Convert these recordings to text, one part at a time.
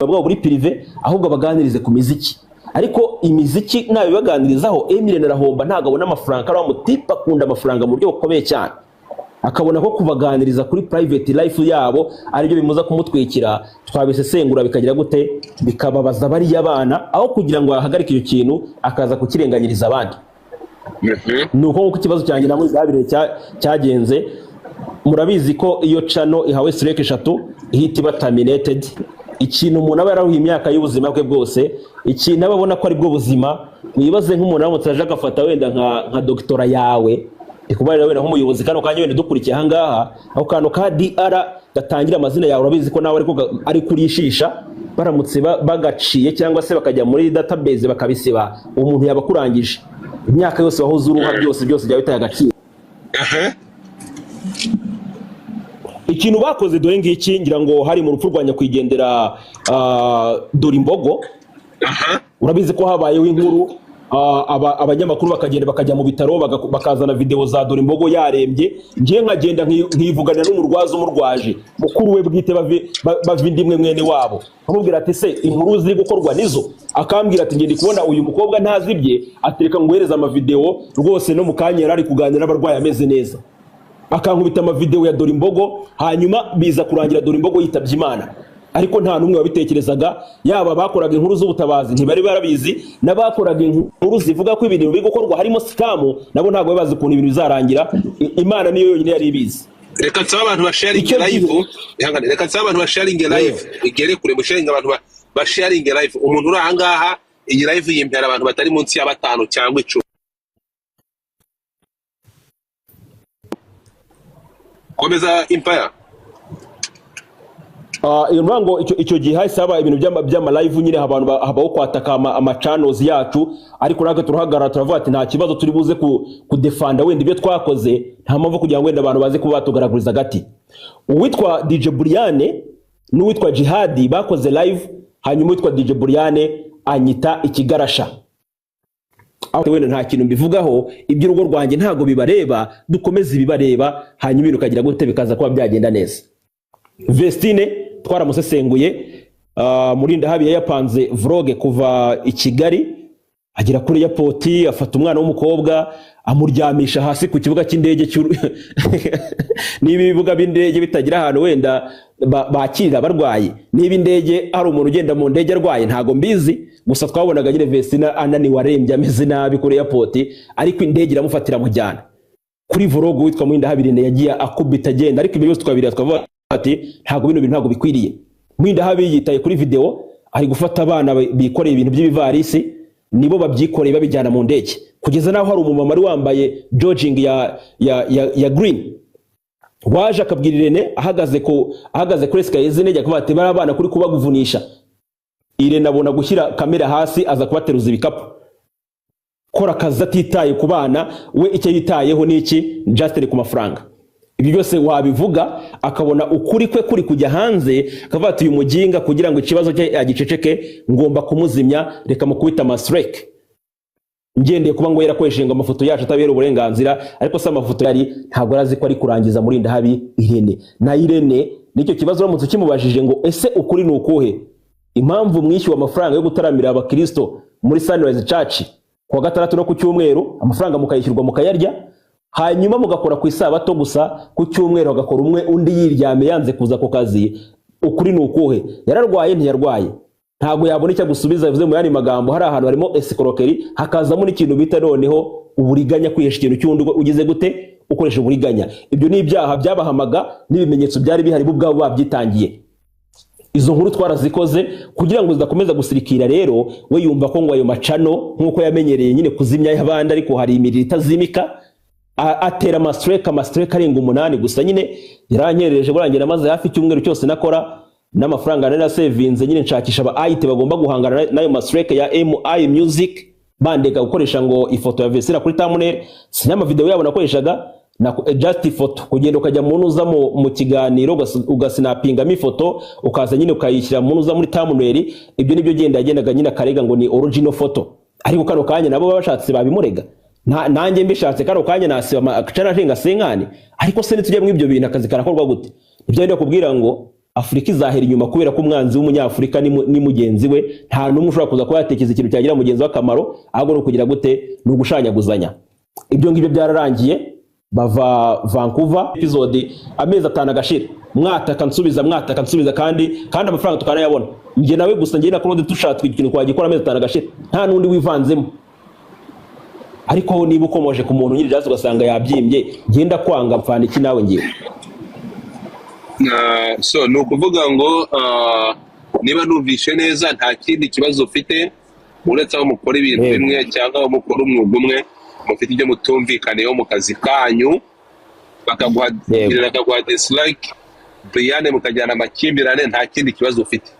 Bwabo buri privé, ahubwo baganirize ku miziki. Ariko imiziki nabibaganirizaho, Emile arahomba, ntabwo abona amafaranga. Ari mutipe akunda amafaranga mu buryo bukomeye cyane, akabona ko kubaganiriza kuri private life yabo aribyo bimuza kumutwikira. Twabisesengura bikagira gute? Bikababaza bariya bana. Aho kugira ngo ahagarike icyo kintu, akaza kukirenganyiriza abandi. Ni uko nguko ikibazo cyanjye na Murindabire cyagenze. Murabizi ko iyo channel ihawe strike eshatu ihita iba terminated. Ikintu umuntu aba yararuhiye imyaka y'ubuzima bwe bwose, ikintu aba abona ko ari bwo buzima. Wibaze nk'umuntu aramutse aje agafata wenda nka doctorat yawe, ndi kubarira wenda nk'umuyobozi kano kanya wenda dukurikiye aha ngaha, ako kantu ka DR gatangira amazina yawe, urabizi ko nawe ariko ari kurishisha. Baramutse bagaciye cyangwa se bakajya muri database bakabisiba, umuntu yaba akurangije. Imyaka yose wahoze uruha, byose byose byaba bitaye agaciro. Ikintu bakoze dore ngiki, ngira ngo hari mu rupfu rwa nyakwigendera dore imbogo. Urabizi ko habayeho inkuru, abanyamakuru bakagenda bakajya mu bitaro, bakazana video za dore imbogo yarembye. Ngiye nkagenda nkivuganira n'umurwaza umurwaje, mukuru we bwite, bava indimwe, mwene wabo, nkamubwira ati: "Se inkuru ziri gukorwa nizo?" Akambwira ati: "Ngenda kubona uyu mukobwa ntazi ibye." Atereka nguhereza amavideo rwose, no mu kanya yari ari kuganira n'abarwayi ameze neza, akankubita amavideo ya dore imbogo. Hanyuma biza kurangira dore imbogo yitabye Imana, ariko nta n'umwe wabitekerezaga. Yaba abakoraga inkuru z'ubutabazi ntibari barabizi, n'abakoraga inkuru zivuga ko ibintu biri gukorwa harimo scam nabo ntabwo bari bazi ukuntu ibintu bizarangira. Imana niyo yonyine yari ibizi. Reka nsaba abantu basharinge Icyo live. gihe Ihangane, reka nsaba abantu basharinge live igere kure. Musharinge, abantu basharinge live. Umuntu uri ahangaha, iyi live yimpera abantu batari munsi ya batanu cyangwa 10. Komeza, Impaya. Iyo mvuga ngo icyo gihe hahise haba ibintu by'ama live nyine, abantu habaho kwataka ama channels yacu, ariko natwe turahagarara, turavuga ati nta kibazo, turi buze kudefanda wenda ibyo twakoze, nta mpamvu kugira ngo wenda abantu baze kuba batugaraguriza agati. Uwitwa DJ Briane n'uwitwa Jihadi bakoze live, hanyuma uwitwa DJ Briane anyita ikigarasha. Aho wenda nta kintu mbivugaho, iby'urugo rwanjye ntabwo bibareba, dukomeze ibibareba, hanyuma ibintu ukagira gute, bikaza kuba byagenda neza. Vestine twaramusesenguye. Murindahabi yapanze vlog kuva i Kigali agera kuri airport, afata umwana w'umukobwa amuryamisha hasi ku kibuga cy'indege. Niba ibibuga by'indege bitagira ahantu wenda bakirira abarwayi, niba indege hari umuntu ugenda mu ndege arwaye, ntago mbizi. Gusa twabonaga nyine Vestine ananiwe, arembye, ameze nabi kuri airport, ariko indege iramufatira amujyana kuri vlog. Witwa Murindahabi yagiye akubita agenda, ariko ibyo byose twabireba tukavuga ati ntabwo bino bintu ntabwo bikwiriye. Murindahabi yitaye kuri video, ari gufata abana bikoreye ibintu by'ibivarisi, nibo babyikoreye babijyana mu ndege, kugeza n'aho hari umumama wari wambaye jogging ya green waje akabwira Irene ahagaze kuri escalier z'indege, akavuga ati: "Bariya bana kuri kubaguvunisha." Irene abona gushyira kamera hasi, aza kubateruza ibikapu. Kora akazi atitaye ku bana, we icyo yitayeho ni iki? Just ku mafaranga. Ibyo byose wabivuga, akabona ukuri kwe kuri kujya hanze, akavuga ati: "Uyu muginga, kugira ngo ikibazo cye agiceceke, ngomba kumuzimya, reka mukubita amastrike." Ngendeye kuba ngo yarakoresheje ngo amafoto yacu atabera uburenganzira, ariko se amafoto yari ntabwo arazi ko ari kurangiza Murindahabi Irene. Na Irene nicyo kibazo, uramutse ukimubajije ngo: "Ese ukuri ni ukuhe? Impamvu mwishyuwe amafaranga yo gutaramira abakristo muri Sunrise Church kuwa gatandatu no ku cyumweru, amafaranga mukayishyurwa mukayarya, hanyuma mugakora ku isabato gusa, ku cyumweru hagakora umwe, undi yiryamye yanze kuza ku kazi, ukuri ni ukuhe? Yararwaye, ntiyarwaye?" Ntabwo yabona icyo agusubiza. Bivuze mu yandi magambo, hari ahantu harimo escroquerie, hakazamo n'ikintu bita noneho uburiganya, kwihesha ikintu cy'undi ugize gute? Ukoresha uburiganya. Ibyo ni ibyaha byabahamaga, n'ibimenyetso byari bihari, bo ubwabo babyitangiye. Izo nkuru twarazikoze kugira ngo zidakomeza gusirikira. Rero we yumva ko ngo ayo machannel, nk'uko yamenyereye nyine kuzimya ay'abandi, ariko hari imiriro itazimika, atera amastrike, amastrike arenga umunani. Gusa nyine yaranyereje burangira, maze hafi icyumweru cyose nakora n'amafaranga nari nasevinze nyine nshakisha aba IT bagomba guhangana n'ayo mastrike ya MI Music, bandeka gukoresha ngo ifoto ya Vesira kuri thumbnail. Si n'amavideo yabo nakoreshaga, na just ifoto, kugenda ukajya mu nuza mu kiganiro, ugasinapingamo ifoto, ukaza nyine ukayishyira mu nuza muri thumbnail. Ibyo nibyo genda yagendaga nyine akarega ngo ni original photo. Ariko kano kanya nabo bashatse babimurega. Nanjye mbishatse kano kanya nasiba amacana arenga senkani. Ariko se nitujya muri ibyo bintu, akazi karakorwa gute? Nibyo ndi kubwira ngo Afurika izahera inyuma kubera ko umwanzi w'umunyafurika ni mugenzi we. Nta n'umwe ushobora kuza kuba yatekereza ikintu cyagira mugenzi we akamaro, ahubwo ni ukugira gute, ni ugushanyaguzanya. Ibyo ngibyo byararangiye, bava Vancouver episode amezi 5 agashira, mwataka nsubiza, mwataka nsubiza, kandi amafaranga tukanayabona. Njye nawe gusa, njye na Claude tushatse ikintu twagikora amezi 5 agashira, nta n'undi wivanzemo. Ariko niba ukomoje ku muntu nyiri jazi ugasanga yabyimbye, ngenda kwanga mfana iki nawe ngiye. So ni ukuvuga ngo niba numvishe neza nta kindi kibazo ufite uretse aho mukora ibintu bimwe cyangwa aho mukora umwuga umwe, mufite ibyo mutumvikaniyeho mu kazi kanyu, bakaguha dislike, Brian mukajyana amakimbirane, nta kindi kibazo ufite.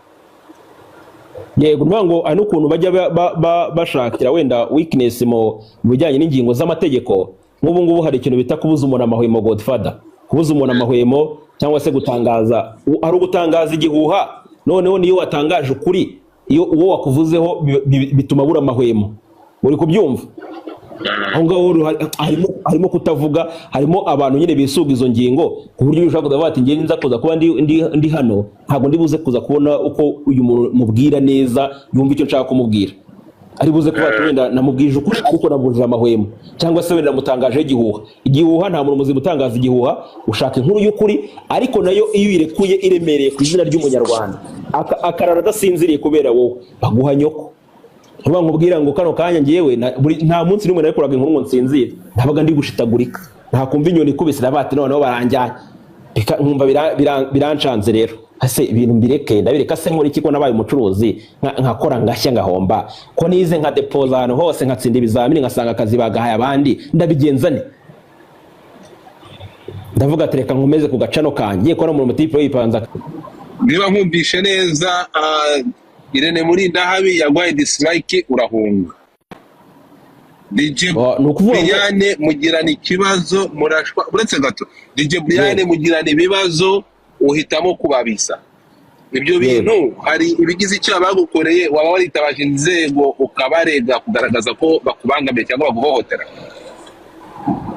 Yego, ngo ari n'ukuntu bajya bashakira wenda weakness mu bijyanye n'ingingo z'amategeko. Nk'ubu ngubu hari ikintu bita kubuza umuntu amahwemo, Godfather, kubuza umuntu amahwemo cyangwa se gutangaza, ari ugutangaza igihuha. Noneho niyo watangaje ukuri, iyo uwo wakuvuzeho bituma abura amahwemo. Uri kubyumva? Aho ngaho harimo kutavuga, harimo abantu nyine bisuga izo ngingo ku buryo ushobora kuvuga ati ngiye nza kuza kuba ndi hano, ntabwo ndi buze kuza kubona uko uyu muntu mubwira neza yumva icyo nshaka kumubwira. Ari buze kuba ati wenda namubwije ukuri ariko namubujije amahwemo, cyangwa se wenda namutangaje igihuha. Igihuha nta muntu muzima utangaza igihuha, ushaka inkuru y'ukuri, ariko nayo iyo uyirekuye iremereye ku izina ry'umunyarwanda, akarara adasinziriye kubera wowe, baguha nyoko. Nkuba nkubwira ngo kano kanya ngiyewe nta munsi n'umwe nakoraga inkuru ngo nsinzire, nabaga ndi gushitagurika, nta kumva inyoni ikubise nabati noneho baranjyanye, nkumva birancanze. Rero ase ibintu mbireke, ndabireka se nkora iki ko nabaye umucuruzi, nkakora ngashya ngahomba, ko nize nka depoza ahantu hose nkatsinda ibizamini ngasanga akazi bagahaye abandi, ndabigenza ne? Ndavuga ati reka nkomeze ku gacano kanjye, ko no mu mutipe yipanza. Niba nkumvishe neza, Irene Murindahabi yagwaye dislike urahunga. DJ Brian mugirana ikibazo murashwa, uretse gato DJ Brian mugirana ibibazo uhitamo kubabisa. Ibyo bintu hari ibigize icyo bagukoreye, waba waritabaje inzego ukabarega kugaragaza ko bakubangamiye cyangwa baguhohotera.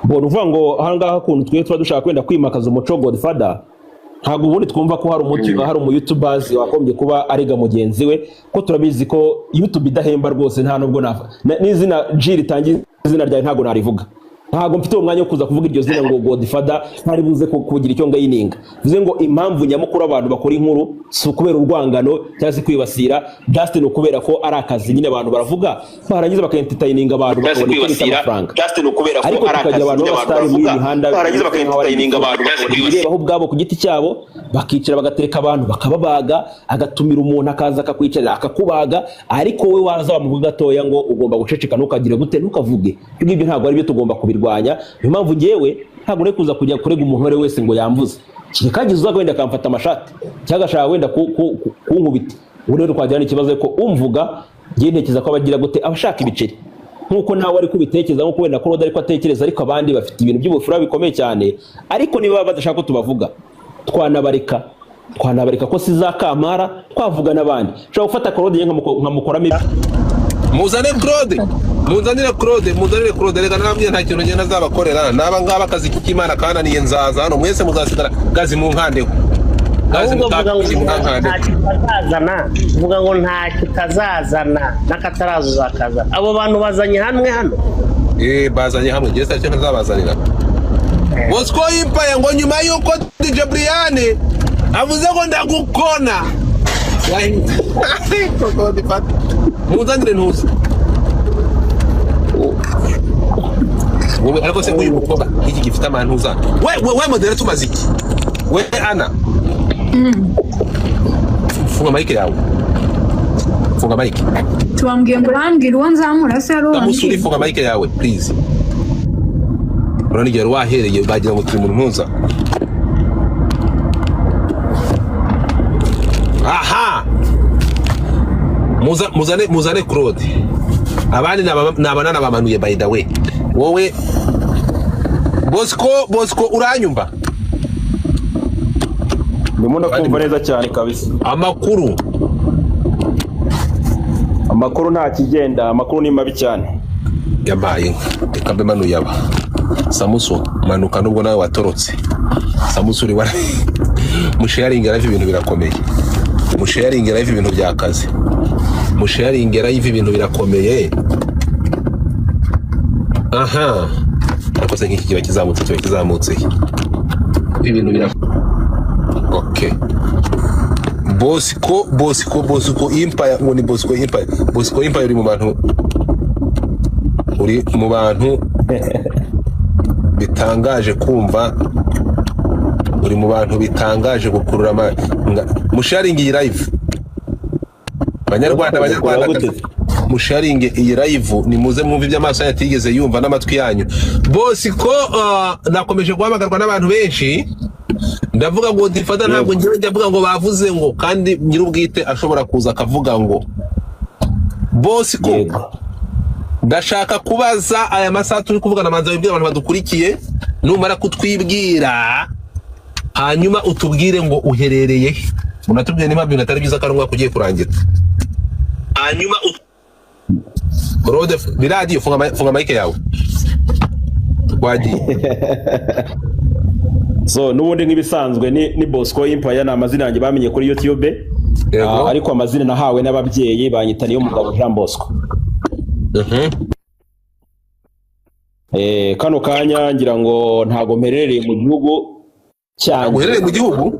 Bo uvuga ngo aha ngaha kuntu twe tuba dushaka kwenda kwimakaza umuco Godfather, ntabwo ubundi twumva ko hari umuti hari umu YouTubers wakombye kuba arega mugenzi we, ko turabizi ko YouTube idahemba rwose. Nta nubwo n'izina G ritangiye izina ryawe ntabwo narivuga, ntabwo mfite umwanya wo kuza kuvuga iryo zina ngo Godfather, ntari buze kugira icyo ngayininga. Bivuze ngo impamvu nyamukuru abantu bakora inkuru si ukubera urwangano cyangwa se kwibasira, just ni ukubera ko ari akazi nyine abantu baravuga, barangiza bakaentertaininga abantu bakabona icyo bita amafaranga. Ariko tukajya abantu b'abasitari muri iyi mihanda, barangiza bakaentertaininga abantu birebaho ubwabo ku giti cyabo, bakicara bagatereka abantu bakababaga, agatumira umuntu akaza akakwicarira akakubaga, ariko wowe waza wamuvuga gatoya ngo ugomba guceceka ntukagire gute ntukavuge. Ibyo ngibyo ntabwo ari byo tugomba kubirwanya. Niyo mpamvu ngewe ntabwo uri kuza kujya kurega umuntu uwo wese ngo yamvuze, kereka uza wenda akamfata amashati cyangwa agashaka wenda kunkubita. Ubu rero twagirana ikibazo ko umvuga ngiye ntekereza ko abagira gute abashaka ibiceri, nkuko nawe ari kubitekereza, nkuko wenda Claude ariko atekereza, ariko abandi bafite ibintu by'ubufura bikomeye cyane. Ariko niba badashaka ko tubavuga twanabareka ko si za kamara, twavuga n'abandi. Nshobora gufata Claude nkamukoramo Muzane Claude, muzanire Claude, muzanire Claude. Reka nababwiye nta kintu ngenda nzabakorera, naba ngaba akazi k'Imana kananiye nzaza hano mwese muzasigara gazi mu nkandeho. Gazi mutazana, uvuga ngo ntacyo utazazana n'akataraza uzakazana. Abo bantu bazanye hamwe hano. Bazanye hamwe, ngiye sacyo ntazabazanira. Bosco yimpaye ngo nyuma yuko DJ Brian avuze ngo ndagukona. Muzanire ntuzi. Wowe ariko se uyu mukobwa iki gifite amantuza. We moderator tumaze iki? We Ana. Funga mic yawe. Funga mic. Tuwambwiye ngo urambwira uwo nzamura se ari uwo. Ndamusuri funga mic yawe please. Urabona igihe wahereye bagira ngo turi mu ntuza. Aha. Muzane Claude. Abandi nabanana bamanuye by the way. Wowe Bosco uranyumva? Ndimo ndakumva neza cyane kabisa. Amakuru nta kigenda, amakuru ni mabi cyane. Yabaye reka mbe manuye aba. Samuso manuka nubwo nawe watorotse. Samuso uri wara. Musharinge live, ibintu birakomeye. Musharinge live, ibintu byakaze. Musharinge live, ibintu birakomeye. Aha, ariko se nk'iki kiba kizamutse, kiba kizamutse, ibintu bira okay. Bosco, Bosco, Bosco Empire, ngo ni Bosco Empire. Bosco Empire, uri mu bantu bitangaje kumva, uri mu bantu bitangaje gukurura ama musharinge iyi live, Banyarwanda, Banyarwanda, musharinge iyi live. Nimuze mwumve ibyo amaso yanyu atigeze yumva n'amatwi yanyu. Bosco, nakomeje guhamagarwa n'abantu benshi. Ndavuga ngo difata, ntabwo ngewe ndavuga ngo bavuze ngo, kandi nyir'ubwite ashobora kuza akavuga ngo Bosco. Ndashaka kubaza, aya masaha turi kuvugana, manza wibwira abantu badukurikiye. Numara kutwibwira, hanyuma utubwire ngo uherereye he, unatubwire niba ibintu atari byiza kandi umwaka ugiye kurangira. Hanyuma Rode biradiyo, funga mic yawe, wagiye. So n'ubundi nk'ibisanzwe ni Bosco Empire, ni amazina yanjye bamenye kuri YouTube. Ariko amazina nahawe n'ababyeyi banyita niyo mugabo Jean Bosco. Kano kanya ngira ngo ntago mperereye mu gihugu Ntabwo cyanjye. uherereye mu gihugu?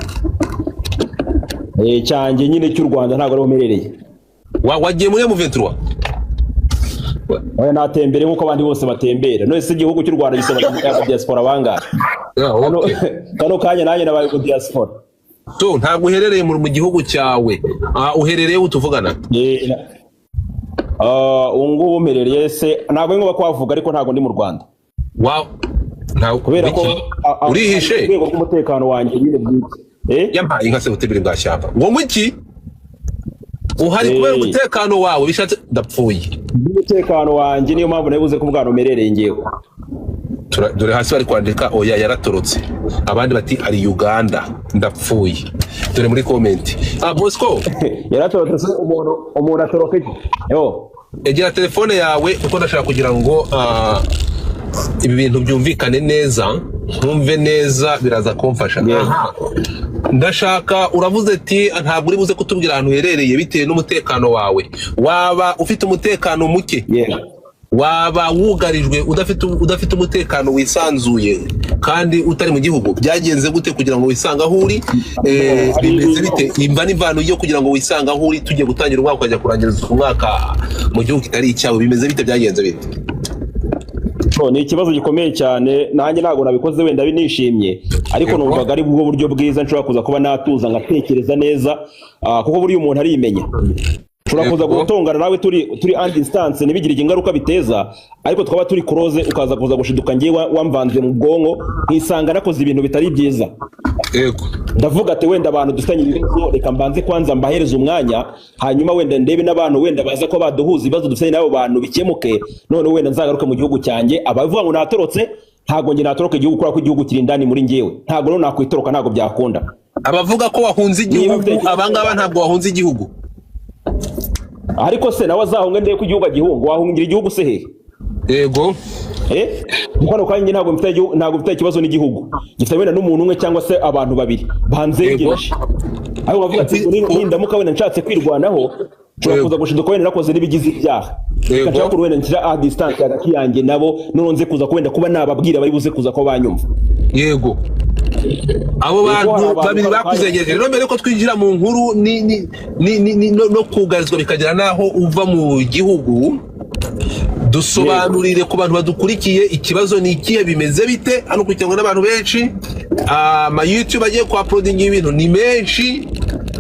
Cyanjye nyine cy'u Rwanda, ntago ariho mperereye. Wagiye muri M23? Oya, natembere nk'uko abandi bose batembera. None se igihugu cy'u Rwanda gisaba aba diaspora bangahe? Kano kanya nanjye nabaye mu diaspora. So ntabwo uherereye mu gihugu cyawe. Uherereye utuvugana? Ubu ngubu mperereye, se ntabwo ari ngombwa kuhavuga, ariko ntabwo ndi mu Rwanda. Wa ntabwo Kubera ko Urihishe? urwego rw'umutekano wanjye nyine bwite. Yampaye inka se butebere bwa shyamba, ngo muki uhari kubera umutekano wawe, bishatse ndapfuye. Umutekano wanjye, niyo mpamvu nabuze ko ubwana umerereye ngewe. Dore hasi bari kwandika oya yaratorotse, abandi bati ari Uganda, ndapfuye. Dore muri comment. Bosco. Yaratorotse se, umuntu atoroka iki yo? Egera telefone yawe, kuko ndashaka kugira ngo ibi bintu byumvikane neza, ntumve neza, biraza kumfasha. Aha. Ndashaka, uravuze ati ntabwo uri buze kutubwira ahantu uherereye bitewe n'umutekano wawe. Waba ufite umutekano muke, waba wugarijwe, udafite umutekano wisanzuye kandi utari mu gihugu. Byagenze gute kugira ngo wisange aho uri? Bimeze bite, imva n'imvano yo kugira ngo wisange aho uri, tugiye gutangira umwaka ukajya kurangiriza umwaka mu gihugu kitari icyawe? Bimeze bite? Byagenze bite? So, ni ikibazo gikomeye cyane. Nanjye ntabwo nabikoze wenda binishimye, ariko numvaga ari bwo buryo bwiza nshobora kuza kuba natuza ngatekereza neza, kuko buriya umuntu arimenya. Ushobora kuza gutongana nawe turi à distance ntibigire ingaruka biteza, ariko twaba turi close ukaza kuza gushiduka ngewe wamvanze mu bwonko, nkisanga nakoze ibintu bitari byiza. Ndavuga ati wenda abantu dufitanye ibibazo, reka mbanze kwanza mbahereze umwanya, hanyuma wenda ndebe n'abantu wenda baza ko baduhuza, ibibazo dufitanye n'abo bantu bikemuke, none wenda nzagaruke mu gihugu cyanjye. Abavuga ngo natorotse, ntabwo njye natoroka igihugu, kubera ko igihugu kiri indani muri njyewe. Ntabwo rero nakwitoroka, ntabwo byakunda. Abavuga ko wahunze Niba igihugu, mfite abangaba ntabwo wahunze igihugu. Ariko se nawe azahunge ndebe ko igihugu agihunga? Wahungira igihugu se hehe? Kuko hano kanya ntabwo mfite igihugu, ntabwo mfite ikibazo n'igihugu, gifite wenda n'umuntu umwe cyangwa se abantu babiri banzengereje, ariko bavuga ati nindamuka wenda nshatse kwirwanaho, nshobora kuza gushiduka wenda nakoze n'ibigize ibyaha. Reka nshaka wenda nshyira à distance hagati yanjye nabo, noneho nze kuza wenda kuba nababwira, bari buze kuza ko banyumva. Yego, abo Yego, hari bantu abantu babiri bakuzengereje. Rero mbere ko twinjira mu nkuru ni no kugarizwa bikagera n'aho uva mu gihugu, dusobanurire ku bantu badukurikiye, ikibazo ni ikihe? Bimeze bite? Hano kurikiranywe n'abantu benshi, ama YouTube agiye kwa uploading ibintu ni menshi,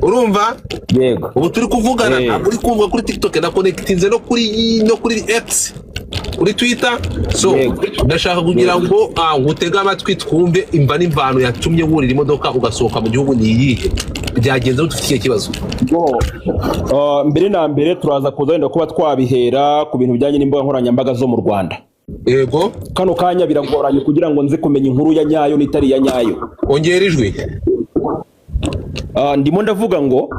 urumva? Yego. Ubu turi kuvugana, ntabwo uri kumva kuri TikTok, na connectinze no kuri X, kuri Twitter. So ndashaka kugira ngo ngutege amatwi, twumve imva n'imvano yatumye wurira imodoka ugasohoka mu gihugu ni iyihe? Byagenze bite? Ufite ikihe kibazo? Bo, mbere na mbere turaza kuza wenda kuba twabihera ku bintu bijyanye n'imbuga nkoranyambaga zo mu Rwanda. Kano kanya biragoranye kugira ngo nze kumenya inkuru ya nyayo n'itari iya nyayo. Ongera ijwi. Ndimo ndavuga ngo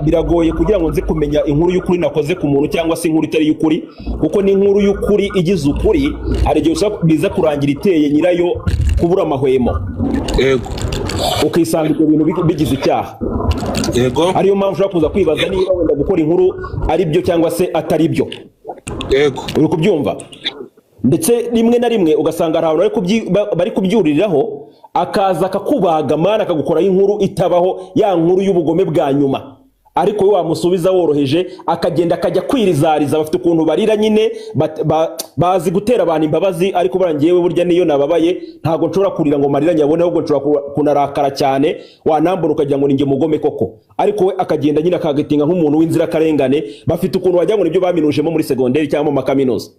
biragoye kugira ngo nze kumenya inkuru y'ukuri nakoze ku muntu cyangwa se inkuru itari y'ukuri, kuko n'inkuru y'ukuri igize ukuri hari igihe usanga biza kurangira iteye nyirayo kubura amahwemo. Yego. Ukisanga ibyo bintu bigize icyaha. Yego. Ariyo mpamvu ushobora kuza kwibaza niba wenda gukora inkuru ari byo cyangwa se atari byo. Yego. Uri kubyumva? Ndetse rimwe na rimwe ugasanga hari abantu bari kubyuririraho, akaza akakubaga mana akagukoraho inkuru itabaho, ya nkuru y'ubugome bwa nyuma. Ariko we wamusubiza woroheje akagenda akajya kwirizariza. Bafite ukuntu barira nyine, bazi gutera abantu imbabazi, ariko barangiyewe burya niyo nababaye ntago nshobora kurira ngo marira nyabone, ahubwo nshobora kunarakara cyane, wanambona ukagira ngo ninjye mugome koko. Ariko we akagenda nyine akagatinga nk'umuntu w'inzirakarengane. Bafite ukuntu wagira ngo nibyo baminujemo muri segonderi cyangwa mu makaminuza.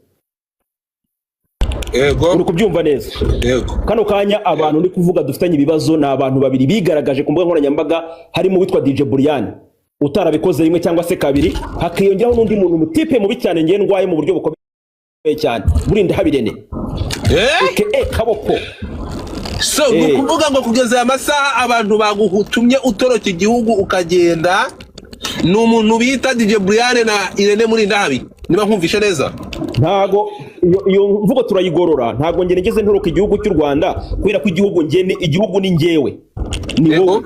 Yego. Uri kubyumva neza? Yego. Kano kanya abantu ndi kuvuga dufitanye ibibazo ni abantu babiri bigaragaje ku mbuga nkoranyambaga, harimo uwitwa DJ Brian utarabikoze rimwe cyangwa se kabiri, hakiyongeraho n'undi muntu mutipe mubi cyane ngiye ndwaye mu buryo bukomeye cyane, Burinda Habirene. Kaboko. So ni ukuvuga ngo kugeza aya masaha abantu baguhutumye utoroka igihugu ukagenda ni umuntu bita DJ Brian na Irene Murindahabi, niba nkumvishe neza. Ntago iyo mvugo turayigorora, ntago nge nigeze ntoroka igihugu cy'u Rwanda kubera ko igihugu nge igihugu ni ngewe, ni wowe,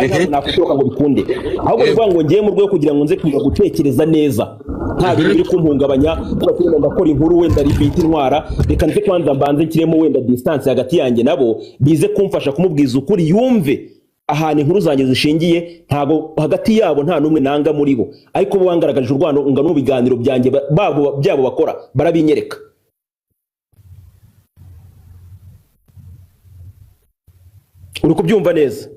ntabwo nakutoroka ngo bikunde. Ahubwo bivuga ngo ngewe mu rwego kugira ngo nze kwiga gutekereza neza, nta bintu biri kumpungabanya, kubera ko ndakora inkuru wenda ribita intwara, reka nze kwanza mbanze nshyiremo wenda distance hagati yanjye nabo, bize kumfasha kumubwiza ukuri yumve ahantu inkuru zanjye zishingiye. Ntago hagati yabo nta numwe nanga muri bo, ariko bo bangaragaje urwano ngano mu biganiro byanjye babo byabo bakora barabinyereka. Uri kubyumva neza?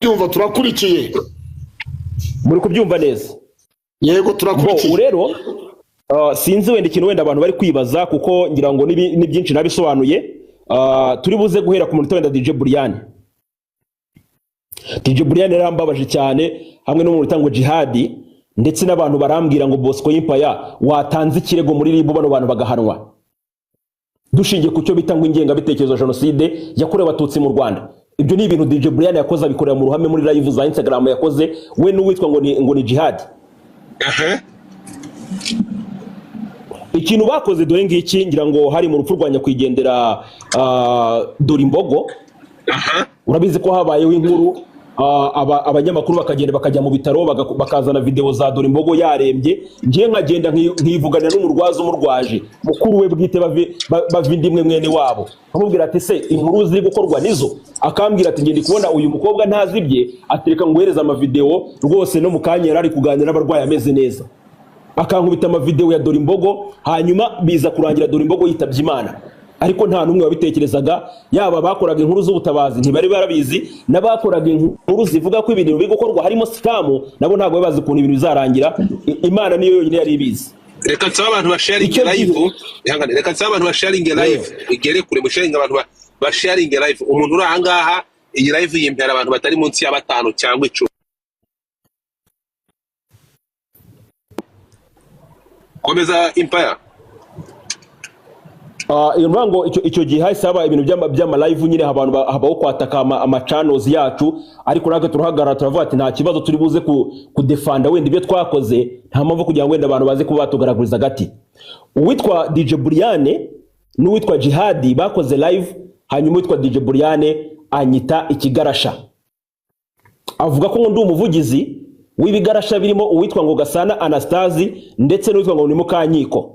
Byumva, turakurikiye. Muri kubyumva neza? Yego, turakurikiye. Rero sinzi wenda ikintu wenda abantu bari kwibaza, kuko ngira ngo ni byinshi nabisobanuye. Turi buze guhera ku muntu wenda DJ Brian. DJ Brian yarambabaje cyane hamwe n'umuntu utangwa Jihadi, ndetse n'abantu barambwira ngo Bosco Empire watanze ikirego muri RIB bano bantu bagahanwa, dushingiye ku cyo bita ngo ingengabitekerezo jenoside yakorewe abatutsi mu Rwanda. Ibyo ni ibintu DJ Brian yakoze, abikorera mu ruhame muri live za Instagram yakoze we n'uwitwa ngo ni Jihad. Ikintu bakoze dore ngiki, ngira ngo hari mu rupfu rwa nyakwigendera Dore Imbogo. Urabizi ko habayeho inkuru, abanyamakuru bakagenda bakajya mu bitaro bakazana video za Dore Imbogo yarembye, ngiye nkagenda nkivugana n'umurwaza umurwaje mukuru we bwite bavindimwe mwene wabo, amubwira ati se inkuru ziri gukorwa nizo, akambwira ati ngende kubona uyu mukobwa ntazibye, atereka nguhereza amavideo rwose no mukanyera ari kuganira n'abarwayi ameze neza, akankubita amavideo ya Dore Imbogo. Hanyuma biza kurangira Dore Imbogo yitabye Imana, ariko nta numwe wabitekerezaga, yaba bakoraga inkuru z'ubutabazi ntibari barabizi, n'abakoraga inkuru zivuga ko ibintu biri gukorwa harimo scam nabo ntabwo bazi ukuntu ibintu bizarangira. Imana niyo yonyine yari ibizi. Reka nsaba abantu basharinge live, ihangane, reka nsaba abantu basharinge live igere kure, musharinge abantu basharinge live. Umuntu uri aha ngaha iyi live yimpera abantu batari munsi ya 5 cyangwa 10. Komeza Empire. Iyo mvuga ngo icyo gihe hahise haba ibintu by'ama live nyine, abantu habaho kwataka ama channels yacu, ariko natwe turahagarara turavuga ati nta kibazo turi buze kudefanda wenda ibyo twakoze, nta mpamvu kugira ngo wenda abantu baze kuba batugaraguriza gati. Uwitwa DJ Brian n'uwitwa Jihadi bakoze live, hanyuma uwitwa DJ Brian anyita ikigarasha, avuga ko ndi umuvugizi w'ibigarasha birimo uwitwa ngo Gasana Anastasi ndetse n'uwitwa ngo ni Mukanyiko.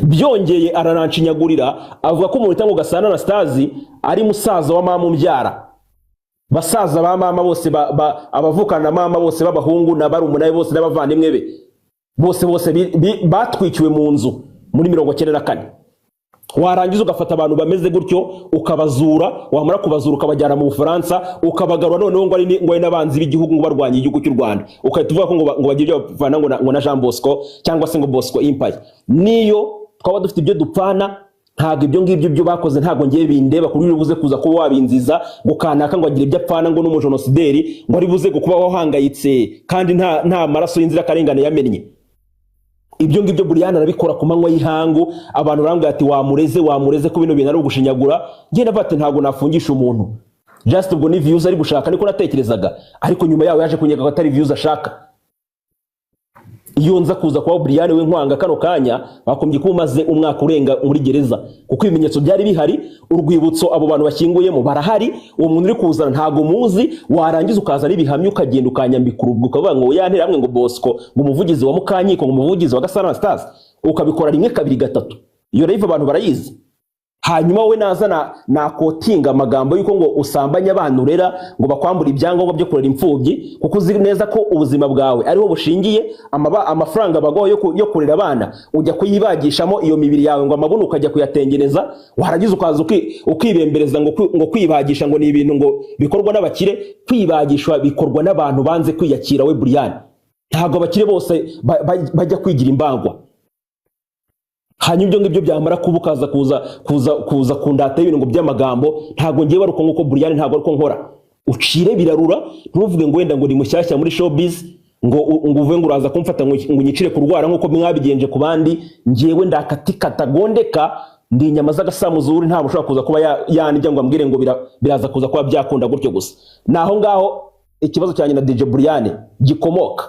Byongeye arananshinyagurira avuga ko umuntu ngo Gasana Anastasi ari musaza wa mama umbyara, basaza ba mama bose abavukana na mama bose b'abahungu na barumuna bose n'abavandimwe be bose bose batwikiwe mu nzu muri 94. Warangiza ugafata abantu bameze gutyo ukabazura, wamara kubazura ukabajyana mu Bufaransa, ukabagarura noneho ngo ari n'abanzi b'igihugu ngo barwanye igihugu cy'u Rwanda, ukahita uvuga ko ngo bagiye ibyo bapfana ngo na Jean Bosco cyangwa se ngo Bosco Empire. Niyo twaba dufite ibyo dupfana, ntabwo ibyo ngibyo byo bakoze ntabwo ngiye bindeba, kuri buze kuza kuba wabinziza ngo kanaka ngo agire ibyo apfana ngo n'umujenosideri ngo ari buze kuba wahangayitse kandi nta maraso y'inzirakarengane yamennye. Ibyo ngibyo Brian arabikora ku manywa y'ihangu, abantu barambwira ati wamureze ko bino bintu ari ugushinyagura. Ngiye ndavuga ati ntabwo nafungisha umuntu, just ubwo ni views ari gushaka, niko natekerezaga, ariko nyuma yawe yaje kunyega ko atari views ashaka. Iyo nza kuza kuba Brian we nkwanga kano kanya, bakombye kuba umaze umwaka urenga muri gereza, kuko ibimenyetso byari bihari. Urwibutso abo bantu bashyinguyemo barahari. Uwo muntu uri kuzana ntago muzi, warangiza ukazana ibihamya, ukagenda ukanyambika urubwo, ukavuga ngo yantera hamwe, ngo Bosco, ngo umuvugizi wa Mukanyiko, ngo umuvugizi wa Gasana Stars, ukabikora rimwe, kabiri, gatatu. Iyo live abantu barayizi. Hanyuma wowe naza nakotinga amagambo yuko ngo usambanya abana urera, ngo bakwambura ibyangombwa byo kurera imfubyi, kuko uzi neza ko ubuzima bwawe ariho bushingiye. Amafaranga baguha yo kurera abana ujya kuyibagishamo iyo mibiri yawe, ngo amabuno ukajya kuyatengeneza, warangiza ukaza ukibembereza ngo kwibagisha ngo ni ibintu ngo bikorwa n'abakire. Kwibagisha bikorwa n'abantu banze kwiyakira. We Brian, ntabwo abakire bose bajya kwigira imbangwa. Hanyuma ibyo ngibyo byamara kuba, ukaza kuza kuza kuza kundata y'ibintu ngo by'amagambo. Ntabwo ngiye baruko nkuko Brian, ntabwo ariko nkora. Ucire birarura, ntuvuge ngo wenda ngo ni mushyashya muri showbiz, ngo uvuge ngo uraza kumfata ngo unyicire kurwara nkuko mwabigenje ku bandi. Ngewe ndakatikata gondeka, ndi inyama z'agasamuzuri, ntabwo ushobora kuza kuba yanjya ngo ambwire ngo biraza kuza kuba byakunda gutyo gusa. Naho ngaho ikibazo cyanjye na DJ Brian gikomoka.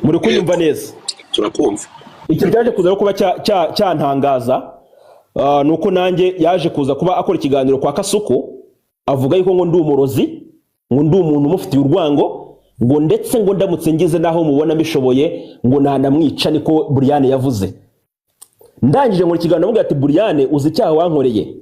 Muri kunyumva neza? Turakumva. Ikintu cyaje kuza kuba cyantangaza ni uko nanjye yaje kuza kuba akora ikiganiro kwa Kasuku, avuga yuko ngo ndi umurozi, ngo ndi umuntu umufitiye urwango, ngo ndetse ngo ndamutse ngize naho mubona mbishoboye ngo nanamwica. Niko Brian yavuze. Ndangije ngo ikiganiro avuga ati: "Brian, uzi icyaha wankoreye?"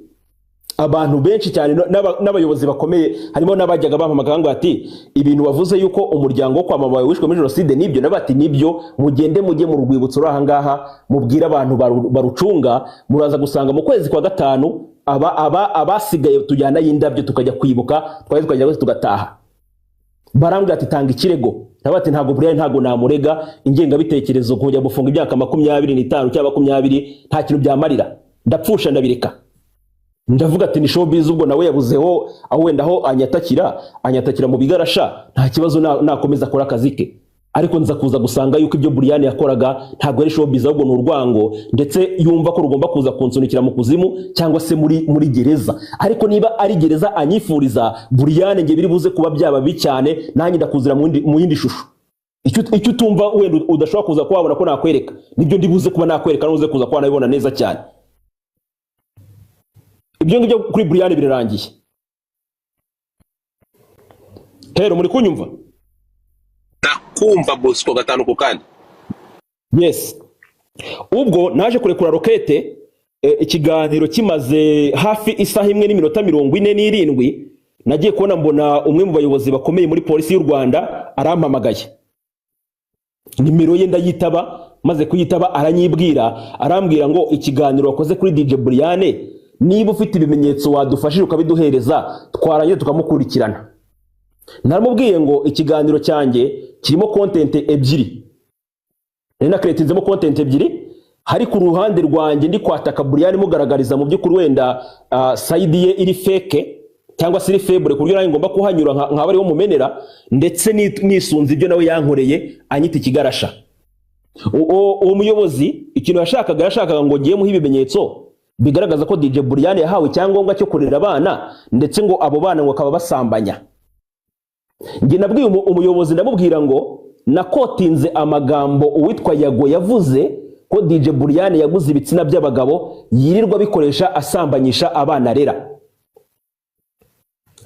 Abantu benshi cyane n'abayobozi bakomeye, harimo n'abajyaga bampamagara ngo ati: "Ibintu wavuze yuko umuryango wo kwa mama wawe wishwe muri jenoside nibyo?" Nabo ati: "Nibyo, mugende mujye mu rwibutso ruri aha ngaha, mubwire abantu barucunga, muraza gusanga mu kwezi kwa gatanu aba abasigaye tujyana y'indabyo tukajya kwibuka, twari tukajya tugataha." Barambwira ati: "Tanga ikirego." Nabo ati: "Ntabwo Brian, ntabwo namurega ingengabitekerezo, kujya gufunga imyaka 25 cyangwa 20 nta kintu byamarira." Ndapfusha, ndabireka, ndavuga ati ni showbiz, ubwo nawe yabuzeho aho wenda aho anyatakira mu bigarasha, nta kibazo, nakomeza akora akazi ke. Ariko nza kuza gusanga yuko ibyo Brian yakoraga ntabwo ari showbiz, ahubwo ni urwango, ndetse yumva ko rugomba kuza kunsunikira mu kuzimu cyangwa se muri gereza. Ariko niba ari gereza anyifuriza Brian, nge biri buze kuba byaba bibi cyane, nanjye ndakuzira mu yindi shusho. Icyo utumva wenda udashobora kuza kuhabona ko nakwereka, nibyo ndi buze kuba nakwereka, nuze kuza kuba nabibona neza cyane. Ibyo ngibyo kuri Brian birarangiye. Hero, muri kunyumva? Ndakumva Bosco, gatanu ku kandi. Yes. Ubwo naje kurekura rokete, ikiganiro kimaze hafi isaha imwe n'iminota 47, nagiye kubona mbona umwe mu bayobozi bakomeye muri polisi y'u Rwanda arampamagaye. Nimero ye ndayitaba, maze kuyitaba aranyibwira, arambwira ngo ikiganiro wakoze kuri DJ Brian, niba ufite ibimenyetso wadufashije ukabiduhereza, twarangiza tukamukurikirana. Naramubwiye ngo ikiganiro cyanjye kirimo content ebyiri, nari nakeretinzemo content ebyiri. Hari ku ruhande rwanjye ndi kwataka Brian, mugaragariza mu by'ukuri wenda side ye iri fake cyangwa se iri faible, ku buryo nanjye ngomba kuhanyura nkaba ariwo mumenera, ndetse nisunze ibyo nawe yankoreye anyita ikigarasha. Uwo muyobozi ikintu yashakaga, yashakaga ngo ngiye muhe ibimenyetso bigaragaza ko DJ Brian yahawe icyangombwa cyo kurera abana, ndetse ngo abo bana ngo akaba basambanya. Njye nabwiye umuyobozi, ndamubwira ngo nakotinze amagambo uwitwa Yago yavuze ko DJ Brian yaguze ibitsina by'abagabo yirirwa bikoresha asambanyisha abana arera.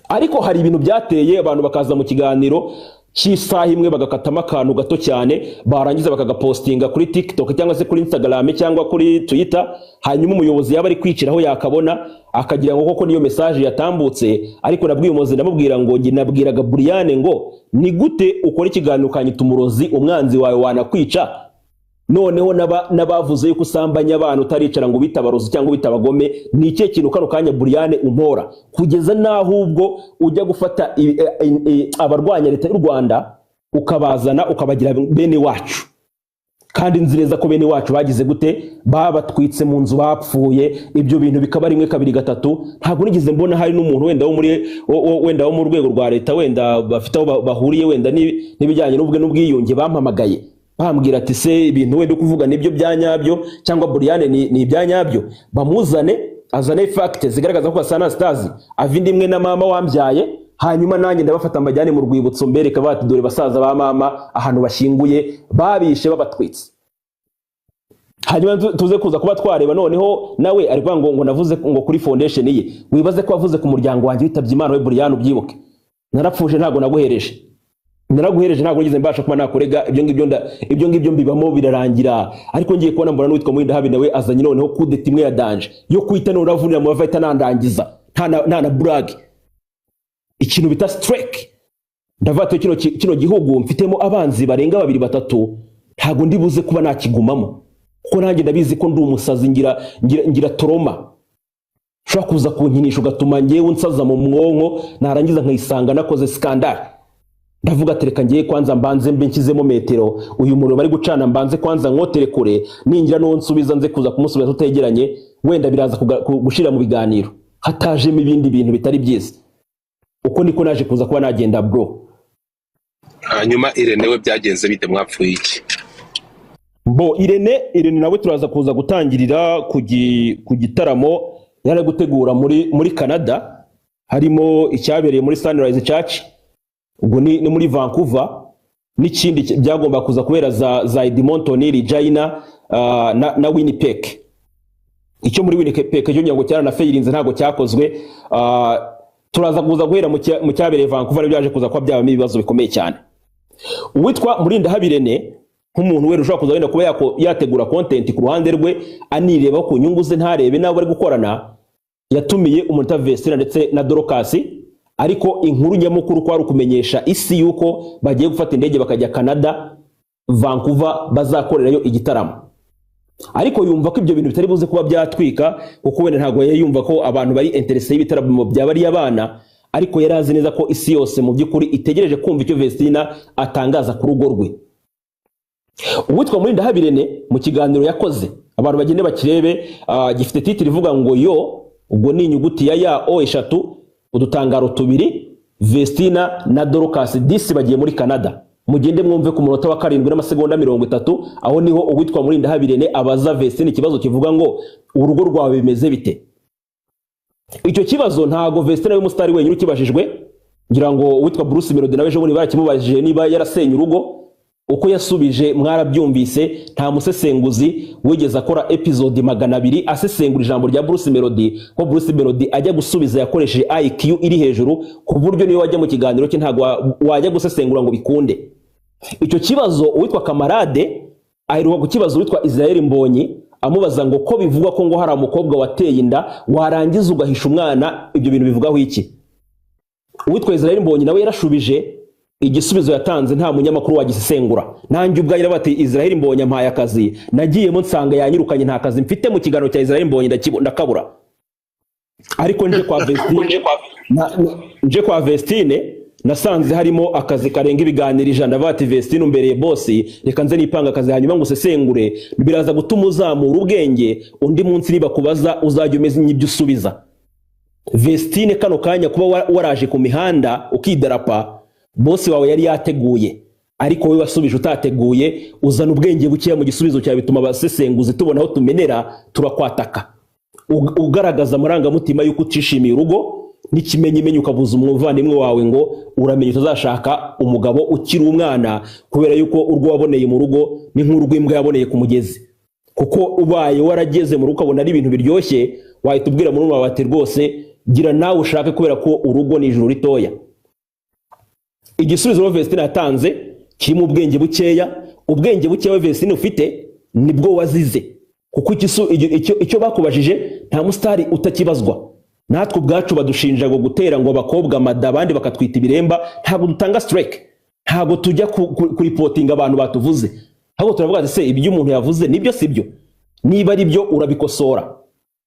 Ariko hari ibintu byateye abantu bakaza mu kiganiro cy'isaha imwe bagakatamo akantu gato cyane, barangiza bakagapostinga kuri TikTok cyangwa se kuri Instagram cyangwa kuri Twitter, hanyuma umuyobozi yaba ari kwiciraho yakabona akagira ngo koko niyo message yatambutse. Ariko nabwiye umuyobozi, ndamubwira ngo njye nabwiraga Brian ngo ni gute ukora ikiganiro ukanyita umurozi, umwanzi wawe wanakwica, noneho n'abavuze yuko usambanya abana utaricara ngo ubite abarozi cyangwa ubite abagome. Ni ikihe kintu kano kanya Brian umpora, kugeza n'aho ubwo ujya gufata abarwanya leta y'u Rwanda ukabazana ukabagira bene wacu, kandi nzi neza ko bene wacu bagize gute, babatwitse mu nzu bapfuye. Ibyo bintu bikaba rimwe, kabiri, gatatu. Ntabwo nigeze mbona hari n'umuntu wenda wo muri wenda wo mu rwego rwa leta, wenda bafite aho bahuriye wenda n'ibijyanye n'ubwe n'ubwiyunge, bampamagaye bambwira ati se ibintu wenda kuvuga nibyo bya nyabyo cyangwa Brian ni ibya nyabyo? Bamuzane, azane fact zigaragaza ko Gasana Stars ava indi imwe na mama wambyaye. Hanyuma nanjye ndabafata mbajyane mu rwibutso, mbereka bati dore basaza ba mama ahantu bashyinguye, babishe babatwitse. Hanyuma tuze kuza kuba twareba. Noneho nawe ari kuvuga ngo navuze ngo kuri foundation ye. Wibaze ko wavuze ku muryango wanjye witabye Imana, we Buriyani, ubyibuke. Narapfuje, ntabwo naguhereje, naraguhereje, ntabwo nigeze mbasha kuba nakurega. Ibyo ngibyo ibyo ngibyo mbibamo birarangira. Ariko ngiye kubona mbona n'uwitwa Murindahabi nawe azanye noneho kudeta imwe ya danger yo kwita none uravunira mu bava itanandangiza, nta na burage, ikintu bita strike. Ndavuga ati kino gihugu mfitemo abanzi barenga babiri batatu, ntabwo ndi buze kuba nakigumamo, kuko nanjye ndabizi ko ndi umusazi, ngira trauma. Ushobora kuza kunkinisha ugatuma ngewe unsaza mu mwonko, narangiza nkayisanga nakoze scandale. Ndavuga ati reka ngiye kwanza mbanze mbe nshyizemo metero, uyu muriro bari gucana mbanze kwanza nkotere kure, ningira n'uwo nsubiza nze kuza kumusubiza tutegeranye, wenda biraza gushira mu biganiro hatajemo ibindi bintu bitari byiza. Uko niko naje kuza kuba nagenda, bro. Hanyuma Irene we byagenze bite? Mwapfuye iki? Bo Irene nawe turaza kuza gutangirira ku gitaramo yari ari gutegura muri Canada, harimo icyabereye muri Sunrise Church, ubwo ni muri Vancouver, n'ikindi byagomba kuza kubera za Edmonton, Regina na Winnipeg. Icyo muri Winnipeg cyo ngira ngo cyaranafailinze, ntabwo cyakozwe. Turaza kuza guhera mu cyabereye Vancouver, nibyo byaje kuza kuba byabamo ibibazo bikomeye cyane. Uwitwa Murindahabi Irene, nk'umuntu wera ushobora kuza wenda kuba yategura content ku ruhande rwe, anireba ku nyungu ze, ntarebe n'abo bari gukorana, yatumiye umunota Vestina ndetse na Dorcas. Ariko inkuru nyamukuru ko ari ukumenyesha isi yuko bagiye gufata indege bakajya Canada, Vancouver, bazakorerayo igitaramo. Ariko yumva ko ibyo bintu bitari buze kuba byatwika, kuko wenda ntabwo yari yumva ko abantu bari intéressé y'ibitaramo bya bariya bana. Ariko yari azi neza ko isi yose mu by'ukuri itegereje kumva icyo Vestina atangaza ku rugo rwe. Uwitwa Murindahabi Irene, mu kiganiro yakoze, abantu bagende bakirebe, gifite titre ivuga ngo yo, ubwo ni inyuguti ya ya o eshatu udutangaro tubiri, Vestina na Dorcas disi bagiye muri Canada. Mugende mwumve ku munota wa 7 n'amasegonda 30, aho niho uwitwa Murindahabi Irene abaza Vestina ikibazo kivuga ngo urugo rwawe bimeze bite? Icyo kibazo ntago Vestina w'umusitari wenyine ukibajijwe, ngira ngo uwitwa Bruce Melody nawe ejo bundi barakimubajije niba yarasenye urugo. Uko yasubije mwarabyumvise. Nta musesenguzi wigeze akora episode 200 asesengura ijambo rya Bruce Melody, ko Bruce Melody ajya gusubiza yakoresheje IQ iri hejuru, ku buryo niyo wajya mu kiganiro cye ntabwo wajya gusesengura ngo bikunde. Icyo kibazo uwitwa Kamarade aheruka kukibaza uwitwa Israel Mbonyi, amubaza ngo ko bivugwa ko ngo hari umukobwa wateye inda warangiza ugahisha umwana, ibyo bintu bivugaho iki? Uwitwa Israel Mbonyi nawe yarashubije. Igisubizo yatanze nta munyamakuru wagisesengura. Nanjye ubwanjye bati Israel Mbonyi ampaye akazi, nagiyemo nsanga yanyirukanye, nta kazi mfite mu kiganiro cya Israel Mbonyi, ndakabura. Ariko nje kwa Vestine nasanze harimo akazi karenga ibiganiro 100. Ndavuga ati Vestine umbereye boss, reka nze nipanga akazi hanyuma ngo usesengure, biraza gutuma uzamura ubwenge. Undi munsi niba kubaza uzajya umeze n'ibyo usubiza. Vestine, kano kanya kuba waraje ku mihanda ukidarapa, boss wawe yari yateguye, ariko wowe wasubije utateguye, uzana ubwenge bukeya mu gisubizo cyawe, bituma abasesenguzi tubona aho tumenera turakwataka. Ugaragaza amarangamutima y'uko utishimiye urugo, n'ikimenyimenyi ukabuza umuvandimwe wawe ngo uramenye utazashaka umugabo ukiri umwana, kubera yuko urwo waboneye mu rugo ni nk'urw'imbwa yaboneye ku mugezi. Kuko ubaye warageze mu rugo ukabona ari ibintu biryoshye, wahita ubwira murumuna wawe ati rwose gira nawe ushake, kubera ko urugo ni ijuru ritoya. Igisubizo rero Vestine yatanze kirimo ubwenge bukeya. Ubwenge bukeya Vestine ufite nibwo wazize, kuko icyo bakubajije nta musitari utakibazwa. Natwe ubwacu badushinja ngo gutera ngo abakobwa mada, abandi bakatwita ibiremba. Ntabwo dutanga strike, ntabwo tujya kuripotinga abantu batuvuze, ahubwo turavuga ati se ibyo umuntu yavuze nibyo sibyo? Niba ari byo urabikosora.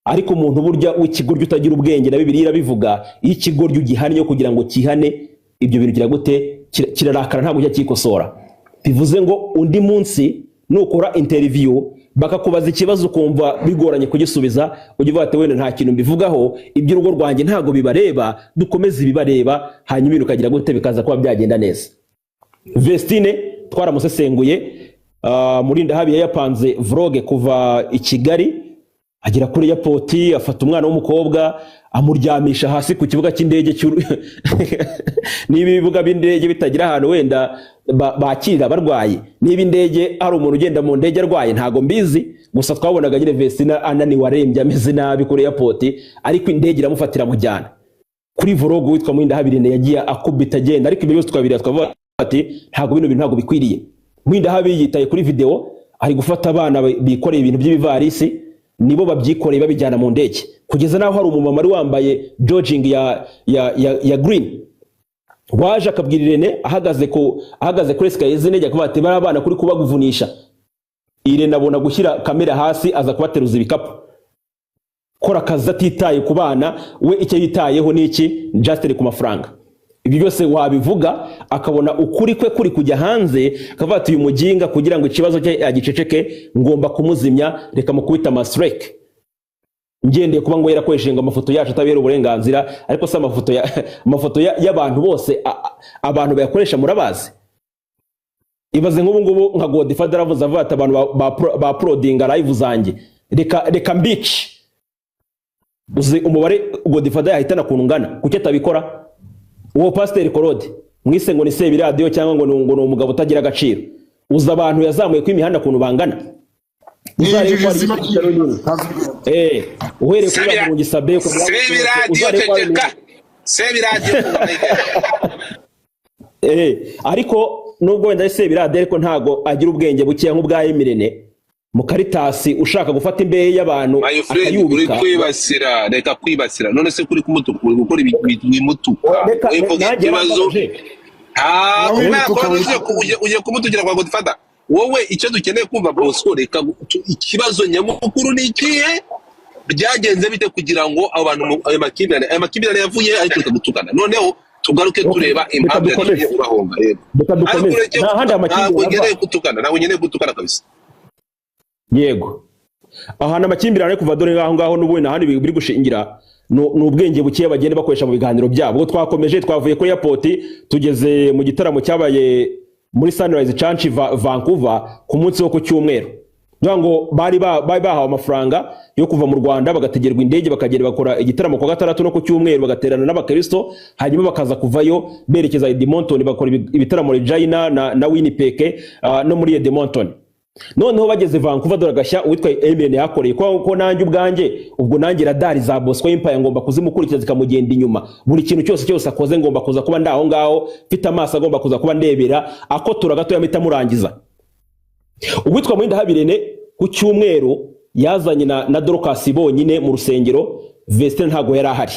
Ariko umuntu burya w'ikigoryi utagira ubwenge, na Bibiliya irabivuga, iyo ikigoryi ugihannye kugira ngo kihane ibyo bintu kira gute? Kirarakara, ntabwo ujya cyikosora. Bivuze ngo undi munsi nukora interview bakakubaza ikibazo ukumva bigoranye kugisubiza, ujye uvuga ati wenda nta kintu mbivugaho, iby'urugo rwanjye ntabwo bibareba, dukomeze ibibareba. Hanyuma ibintu ukagira gute? Bikaza kuba byagenda neza. Vestine twaramusesenguye. Murindahabi yapanze vlog kuva i Kigali. Agera kuri airport, afata umwana w'umukobwa, amuryamisha hasi ku kibuga cy'indege niba ibibuga by'indege bitagira ahantu wenda bakirira abarwayi, niba indege hari umuntu ugenda mu ndege arwaye, ntago mbizi. Gusa twabonaga nyine Vestina ananiwe, arembye, ameze nabi kuri airport, ariko indege iramufatira, amujyana kuri vlog. Witwa Murindahabi Irene yagiye akubita agenda, ariko ibyo byose twabireba twavuga ati ntabwo bino bintu ntabwo bikwiriye. Murindahabi yitaye kuri video, ari gufata abana bikoreye ibintu by'ibivarisi, nibo babyikoreye babijyana mu ndege, kugeza n'aho hari umumama wari wambaye jogging ya green waje akabwira Irene ahagaze kuri escalier z'indege, akavuga ati: "Bariya bana kuri kubaguvunisha." Irene abona gushyira kamera hasi, aza kubateruza ibikapu. Kora akazi atitaye ku bana, we icyo yitayeho ni iki? Just ku mafaranga. Ibyo byose wabivuga, akabona ukuri kwe kuri kujya hanze, akavuga ati: "Uyu muginga, kugira ngo ikibazo cye agiceceke, ngomba kumuzimya, reka mukubita amasireke." Ngendeye kuba ngo yarakoresheje ngo amafoto yacu atabera uburenganzira, ariko si amafoto y'abantu bose, abantu bayakoresha murabazi. Ibaze nk'ubu ngubu nka Godfather aravuze, avuga ati: "Abantu ba uploadinga live zanjye, reka mbice." Uzi umubare Godfather yahitana ukuntu ungana? Kuki atabikora? Uwo Pasiteri Korode mwise ngo ni Sebiradiyo cyangwa ngo ni umugabo utagira agaciro, uzi abantu yazamuye ku imihanda ukuntu bangana? Uzarebe ko hari Injiji igiciro n'ibindi. Uhereye kuri Murungi Sabe, Sebiradiyo, uzarebe ko hari ceceka, Sebiradiyo. Ariko nubwo wenda ari Sebiradiyo, ariko ntago agira ubwenge bukeya nk'ubwa Emirene Mukaritasi ushaka gufata imbehe y'abantu My friend, uri akayubika. kwibasira, reka kwibasira. None se kuri kumutuka, uri gukora ibimutuka? Reka wivuga nanjye ikibazo. yarambabaje. Ntabwo Nawe ntabwo wituka. ugiye kumutukira kwa Godfather. Wowe icyo dukeneye kumva, Bosco, reka ikibazo nyamukuru ni ikihe? Byagenze bite kugira ngo abo bantu ayo makimbirane yavuye, ariko reka gutukana, noneho tugaruke tureba Reka impamvu dukomeze. yatumye urahonga. Yego. Reka Ariko dukomeze. ureke Nta handi ntabwo amakimbirane nkeneye ava. gutukana, ntabwo nkeneye gutukana kabisa. Yego, ahantu amakimbirane ari kuva, dore ngaho ngaho n'ubundi nta handi biri gushingira, ni ubwenge bukeya bagenda bakoresha mu biganiro byabo. Ubwo twakomeje, twavuye kuri airport, tugeze mu gitaramo cyabaye muri Sunrise Church Vancouver ku munsi wo ku cyumweru. Kugira ngo bari bahawe amafaranga yo kuva mu Rwanda, bagategerwa indege, bakagenda bakora igitaramo ku wa gatandatu no ku cyumweru, bagaterana n'abakristo, hanyuma bakaza kuvayo berekeza Edmonton, bakora ibitaramo Regina na Winnipeg, no muri Edmonton. Noneho bageze Vancouver, dore agashya uwitwa Eminem yakoreye, ko nanjye ubwanjye ubwo nanjye radari za Bosco Empire ngomba kuzimukurikira, zikamugenda inyuma. Buri kintu cyose cyose akoze ngomba kuza kuba ndaho ngaho, mfite amaso agomba kuza kuba ndebera, akotora gatoya mpita murangiza. Uwitwa Murindahabi Irene ku cyumweru yazanye na Dorcas bonyine mu rusengero, Vestine ntabwo yari ahari.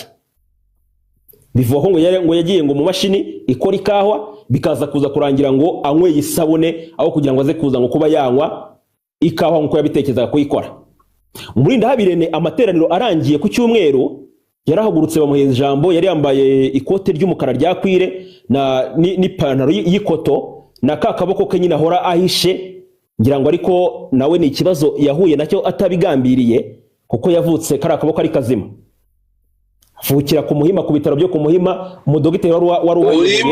Bivuga ko ngo yagiye ngo mu mashini ikora ikawa, bikaza kuza kurangira ngo anyweye isabune aho kugira ngo aze kuza ngo kuba yanywa ikawa nk'uko yabitekerezaga kuyikora. Murindahabi Irene, amateraniro arangiye ku cyumweru, yarahagurutse, bamuheza ijambo. Yari yambaye ikote ry'umukara rya cuir na n'ipantaro y'ikoto na ka kaboko ke nyine ahora ahishe, ngira ngo ariko nawe ni ikibazo yahuye nacyo atabigambiriye, kuko yavutse kariya kaboko ari kazima, avukira ku Muhima, ku bitaro byo ku Muhima, umudogiteri wari uhayoboye.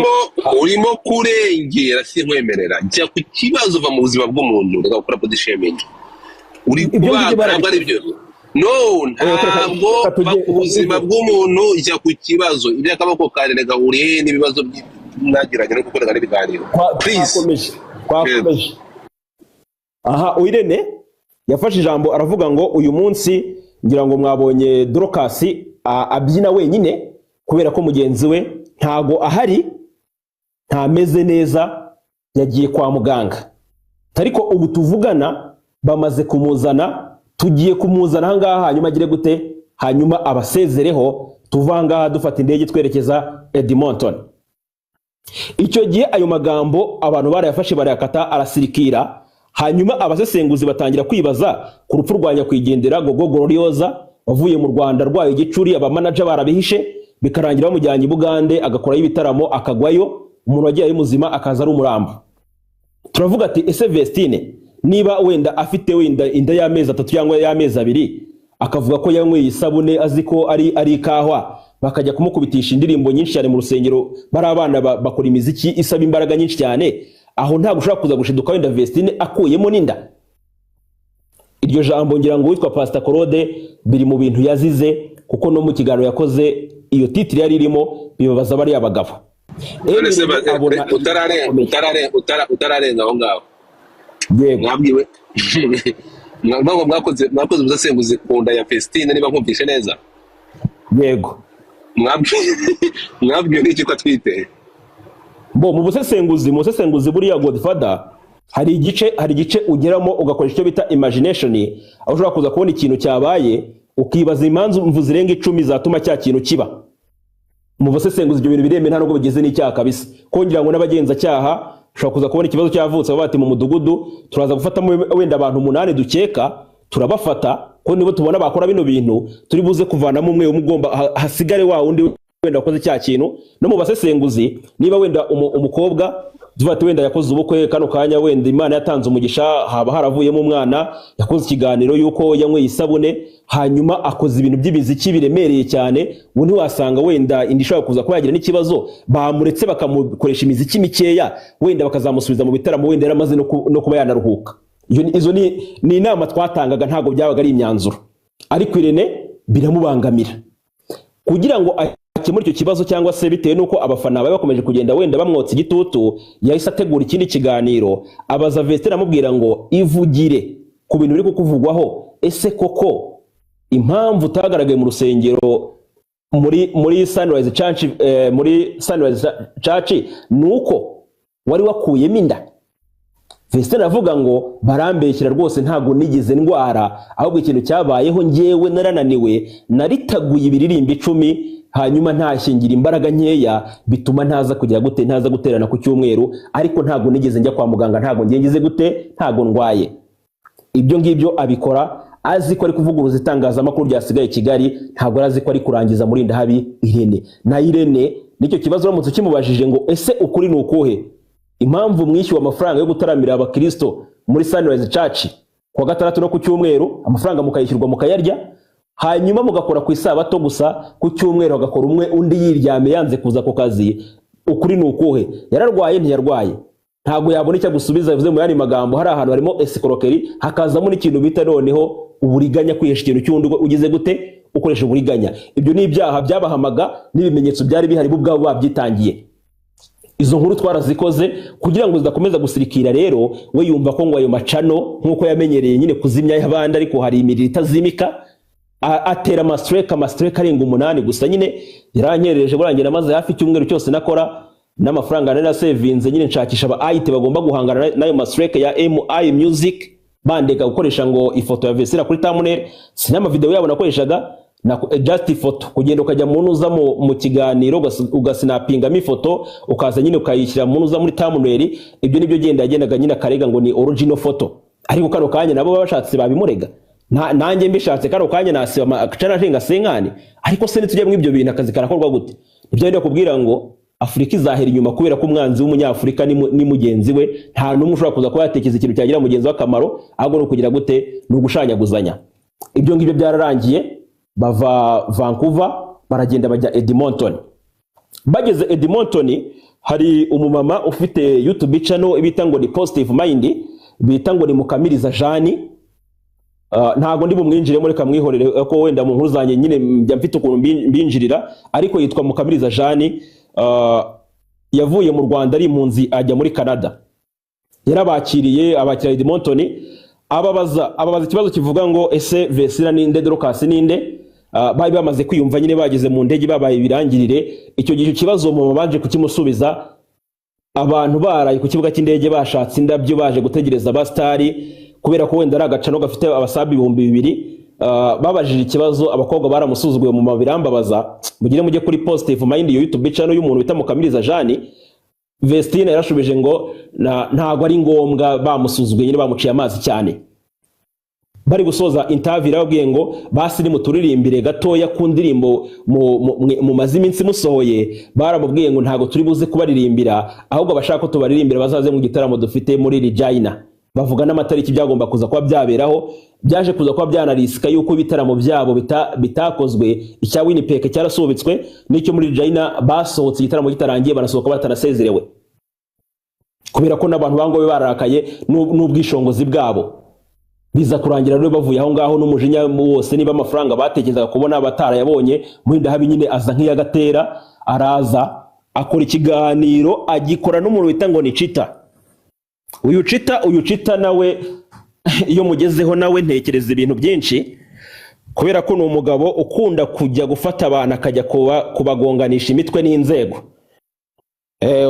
Urimo kurengera, sinkwemerera. Jya ku kibazo, uva mu buzima bw'umuntu, reka gukora body shaming. Uri Ibyo ngibyo kubaga, ntabwo ari byo, no. Reka Ntabwo tujye va ku buzima bw'umuntu, jya ku kibazo. Iby'akaboko kare gahuriye n'ibibazo mwagiranye no gukorana n'ibiganiro? Please. Twakomeje. Aha Irene yafashe ijambo, aravuga ngo: "Uyu munsi ngira ngo mwabonye Dorcas abyina wenyine kubera ko mugenzi we ntago ahari, ntameze neza, yagiye kwa muganga, ariko ubu tuvugana bamaze kumuzana, tugiye kumuzana aha ngaha, hanyuma agire gute? Hanyuma abasezereho, tuva aha ngaha dufata indege twerekeza Edmonton." Icyo gihe ayo magambo abantu barayafashe, barayakata, arasirikira, hanyuma abasesenguzi batangira kwibaza ku rupfu rwa nyakwigendera Gogo Gloriosa wavuye mu Rwanda arwaye igicuri, abamanaja barabihishe, bikarangira bamujyanye i Bugande, agakorayo ibitaramo, akagwayo. Umuntu wagiye ari muzima akaza ari umurambo. Turavuga ati: "Ese Vestine niba wenda afite wenda inda y'amezi 3 cyangwa y'amezi 2, akavuga ko yanyweye isabune azi ko ari ikawa, bakajya kumukubitisha indirimbo nyinshi cyane mu rusengero, bari abana bakora imiziki isaba imbaraga nyinshi cyane, aho ntabwo ushobora kuza gushiduka wenda Vestine akuyemo n'inda?" Iryo jambo ngira ngo witwa Pastor Claude biri mu bintu yazize, kuko no mu kiganiro yakoze iyo titre yari irimo bibabaza bariya bagabo. None se Emile abona utararenga aho ngaho. Yego. Mwabwiwe ntabwo mwakoze ubusesenguzi ku nda ya Vestine, niba nkumvishe neza. Yego. Mwabwiwe n'iki ko atwite? Bo mu busesenguzi buriya Godfather hari igice ugeramo ugakoresha icyo bita imagination, aho ushobora kuza kubona ikintu cyabaye ukibaza impamvu zirenga 10 zatuma cya kintu kiba. Mu busesenguzi ibyo bintu bireme nta nubwo bigeze n'icyaha kabisa. Kongera ngo n'abagenzacyaha ushobora kuza kubona ikibazo cyavutse bati mu mudugudu turaza gufatamo wenda abantu 8 dukeka, turabafata ko nibo tubona bakora bino bintu, turi buze kuvanamo umwe umugomba hasigare wa wundi wenda wakoze cya kintu. No mu basesenguzi niba wenda umukobwa tuvuga wenda yakoze ubukwe kano kanya, wenda Imana yatanze umugisha haba haravuyemo umwana, yakoze ikiganiro yuko yanyweye isabune hanyuma akoze ibintu by'imiziki biremereye cyane, ubu ntiwasanga wenda indi ishobora kuza kuba yagira n'ikibazo, bamuretse bakamukoresha imiziki mikeya wenda bakazamusubiza mu bitaramo wenda yaramaze no kuba yanaruhuka. Izo ni inama twatangaga, ntabwo byabaga ari imyanzuro, ariko Irene biramubangamira kugira ngo akemure icyo kibazo, cyangwa se bitewe nuko abafana bari bakomeje kugenda wenda bamwotsa igitutu, yahise ategura ikindi kiganiro abaza Vestine amubwira ngo ivugire ku bintu biri kukuvugwaho, ese koko impamvu utagaragaye mu rusengero muri Sunrise Church, muri Sunrise Church nuko wari wakuyemo inda? Vestine avuga ngo barambeshyira rwose ntago nigeze ndwara, ahubwo ikintu cyabayeho njyewe narananiwe, naritaguye ibiririmbo 10 hanyuma ntashingira imbaraga nkeya bituma ntaza kugira gute, ntaza guterana ku cyumweru, ariko ntago nigeze njya kwa muganga, ntago ngize gute, ntago ndwaye. Ibyo ngibyo abikora azi ko ari kuvuguruza itangazamakuru ryasigaye Kigali, ntago azi ko ari kurangiza muri Ndahabi Irene. Na Irene nicyo kibazo uramutse ukimubajije ngo ese ukuri ni ukuhe, impamvu mwishyuwe amafaranga yo gutaramira abakristo muri Sunrise Church kuwa gatandatu no ku cyumweru, amafaranga mukayishyurwa mukayarya, hanyuma mugakora ku isabato gusa, ku cyumweru agakora umwe undi yiryame yanze kuza ku kazi, ukuri ni ukuhe? Yararwaye ntiyarwaye? Ntago yabona icyo gusubiza. Bivuze mu yandi magambo hari ahantu harimo escroquerie, hakazamo n'ikintu bita noneho uburiganya, kwihesha ikintu cy'undi ugize gute, ukoresha uburiganya. Ibyo ni ibyaha byabahamaga n'ibimenyetso byari bihari bo ubwabo babyitangiye. Izo nkuru twarazikoze kugira ngo zidakomeza gusirikira. Rero we yumva ko ngo ayo macano nkuko yamenyereye nyine kuzimya y'abandi, ariko hari imiriro itazimika, atera amastrike arenga 8 gusa nyine yaranyereje burangira maze hafi icyumweru cyose nakora n'amafaranga nari nasevinze nyine nshakisha aba IT bagomba guhangana n'ayo mastrike ya MI Music, bandeka gukoresha ngo ifoto ya Vesira kuri thumbnail, sinama video yabo nakoreshaga na just ifoto, kugenda ukajya mu nuza mu kiganiro ugasinapingamo ifoto ukaza nyine ukayishyira mu nuza muri thumbnail. Ibyo nibyo genda yagendaga nyine akarega ngo ni original photo, ariko kano kanya nabo babashatse babimurega. Nanjye mbishatse kano kanya nasiba channel arenga senkani, ariko se nitujya mu ibyo bintu akazi karakorwa gute? Ibyo ndyo kubwira ngo Afurika izahera inyuma kubera ko umwanzi w'umunyafurika ni mugenzi we, nta numwe ushobora kuza kuba yatekereza ikintu cyagira mugenzi we akamaro, ahubwo no kugira gute, ni ugushanyaguzanya. Ibyo ngibyo byararangiye, bava Vancouver baragenda bajya Edmonton. Bageze Edmonton hari umumama ufite YouTube channel bita ngo ni Positive Mind, bita ngo ni Mukamiriza Jeanne. Ntago ndi bumwinjire muri kamwihorere ko wenda mu nkuru zanjye nyine njya mfite ukuntu mbinjirira, ariko yitwa Mukamiriza Jeanne. Yavuye mu Rwanda ari impunzi ajya muri Canada, yarabakiriye abakira Edmonton, ababaza ikibazo kivuga ngo ese Vesira ninde, Dorcas ninde? Bari bamaze kwiyumva nyine bageze mu ndege babaye ibirangirire. Icyo gihe kibazo mu babanje kukimusubiza, abantu baraye ku kibuga cy'indege bashatse indabyo baje gutegereza abastari kubera ko wenda ari agacano gafite abasabi 2000. Babajije ikibazo abakobwa baramusuzuguye mu mabirambabaza. Mugire mujye kuri Positive Mind yo YouTube channel y'umuntu bita Mukamiriza Jeanne. Vestine yarashubije ngo ntago ari ngombwa, bamusuzuguye nyine bamuciye amazi cyane. Bari gusoza interview yarababwiye ngo basi ni muturirimbire gatoya ku ndirimbo mu mazi iminsi musohoye. Baramubwiye ngo ntago turi buze kubaririmbira, ahubwo abashaka ko tubaririmbira bazaze mu gitaramo dufite muri Regina. Bavuga n'amatariki byagomba kuza kuba byaberaho, byaje kuza kuba byanarisika yuko ibitaramo byabo bitakozwe. Icya Winnipeg cyarasubitswe, n'icyo muri Regina basohotse igitaramo kitarangiye, banasohoka batanasezerewe kubera ko n'abantu bangowe bararakaye n'ubwishongozi bwabo. Biza kurangira rero bavuye aho ngaho n'umujinya wose, niba amafaranga batekerezaga kubona batarayabonye. Murindahabi nyine aza nk'iyagatera, araza akora ikiganiro, agikora n'umuntu wita ngo ni Chita. Uyu Chita nawe iyo mugezeho nawe ntekereza ibintu byinshi, kubera ko ni umugabo ukunda kujya gufata abantu akajya kubagonganisha imitwe n'inzego.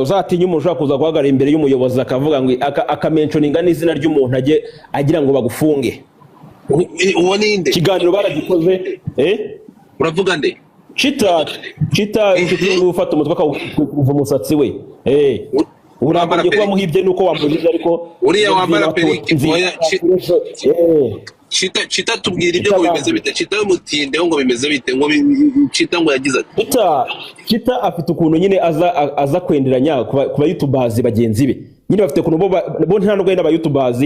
Uzatinye umuntu ushobora kuza guhagarara imbere y'umuyobozi akavuga ngo akamentioninga n'izina ry'umuntu ajye agira ngo bagufunge. Uwo ni nde? Ikiganiro baragikoze. Uravuga nde? Chita, Chita, Chita ufata umutwe akawuva umusatsi we. Ubu ntabwo Wambara ngiye kuba perike. muhibye nuko wambujije, ariko Uriya wambara perike, oya, Chita, Chita, tubwira ibyo ngo bimeze bite? Chita mutindeho ngo bimeze bite? Ngo Chita ngo yagize ati: Chita, Chita afite ukuntu nyine aza kwenderanya ku ba youtubers bagenzi be. Nyine bafite ukuntu bo nta nubwo ari n'aba youtubers,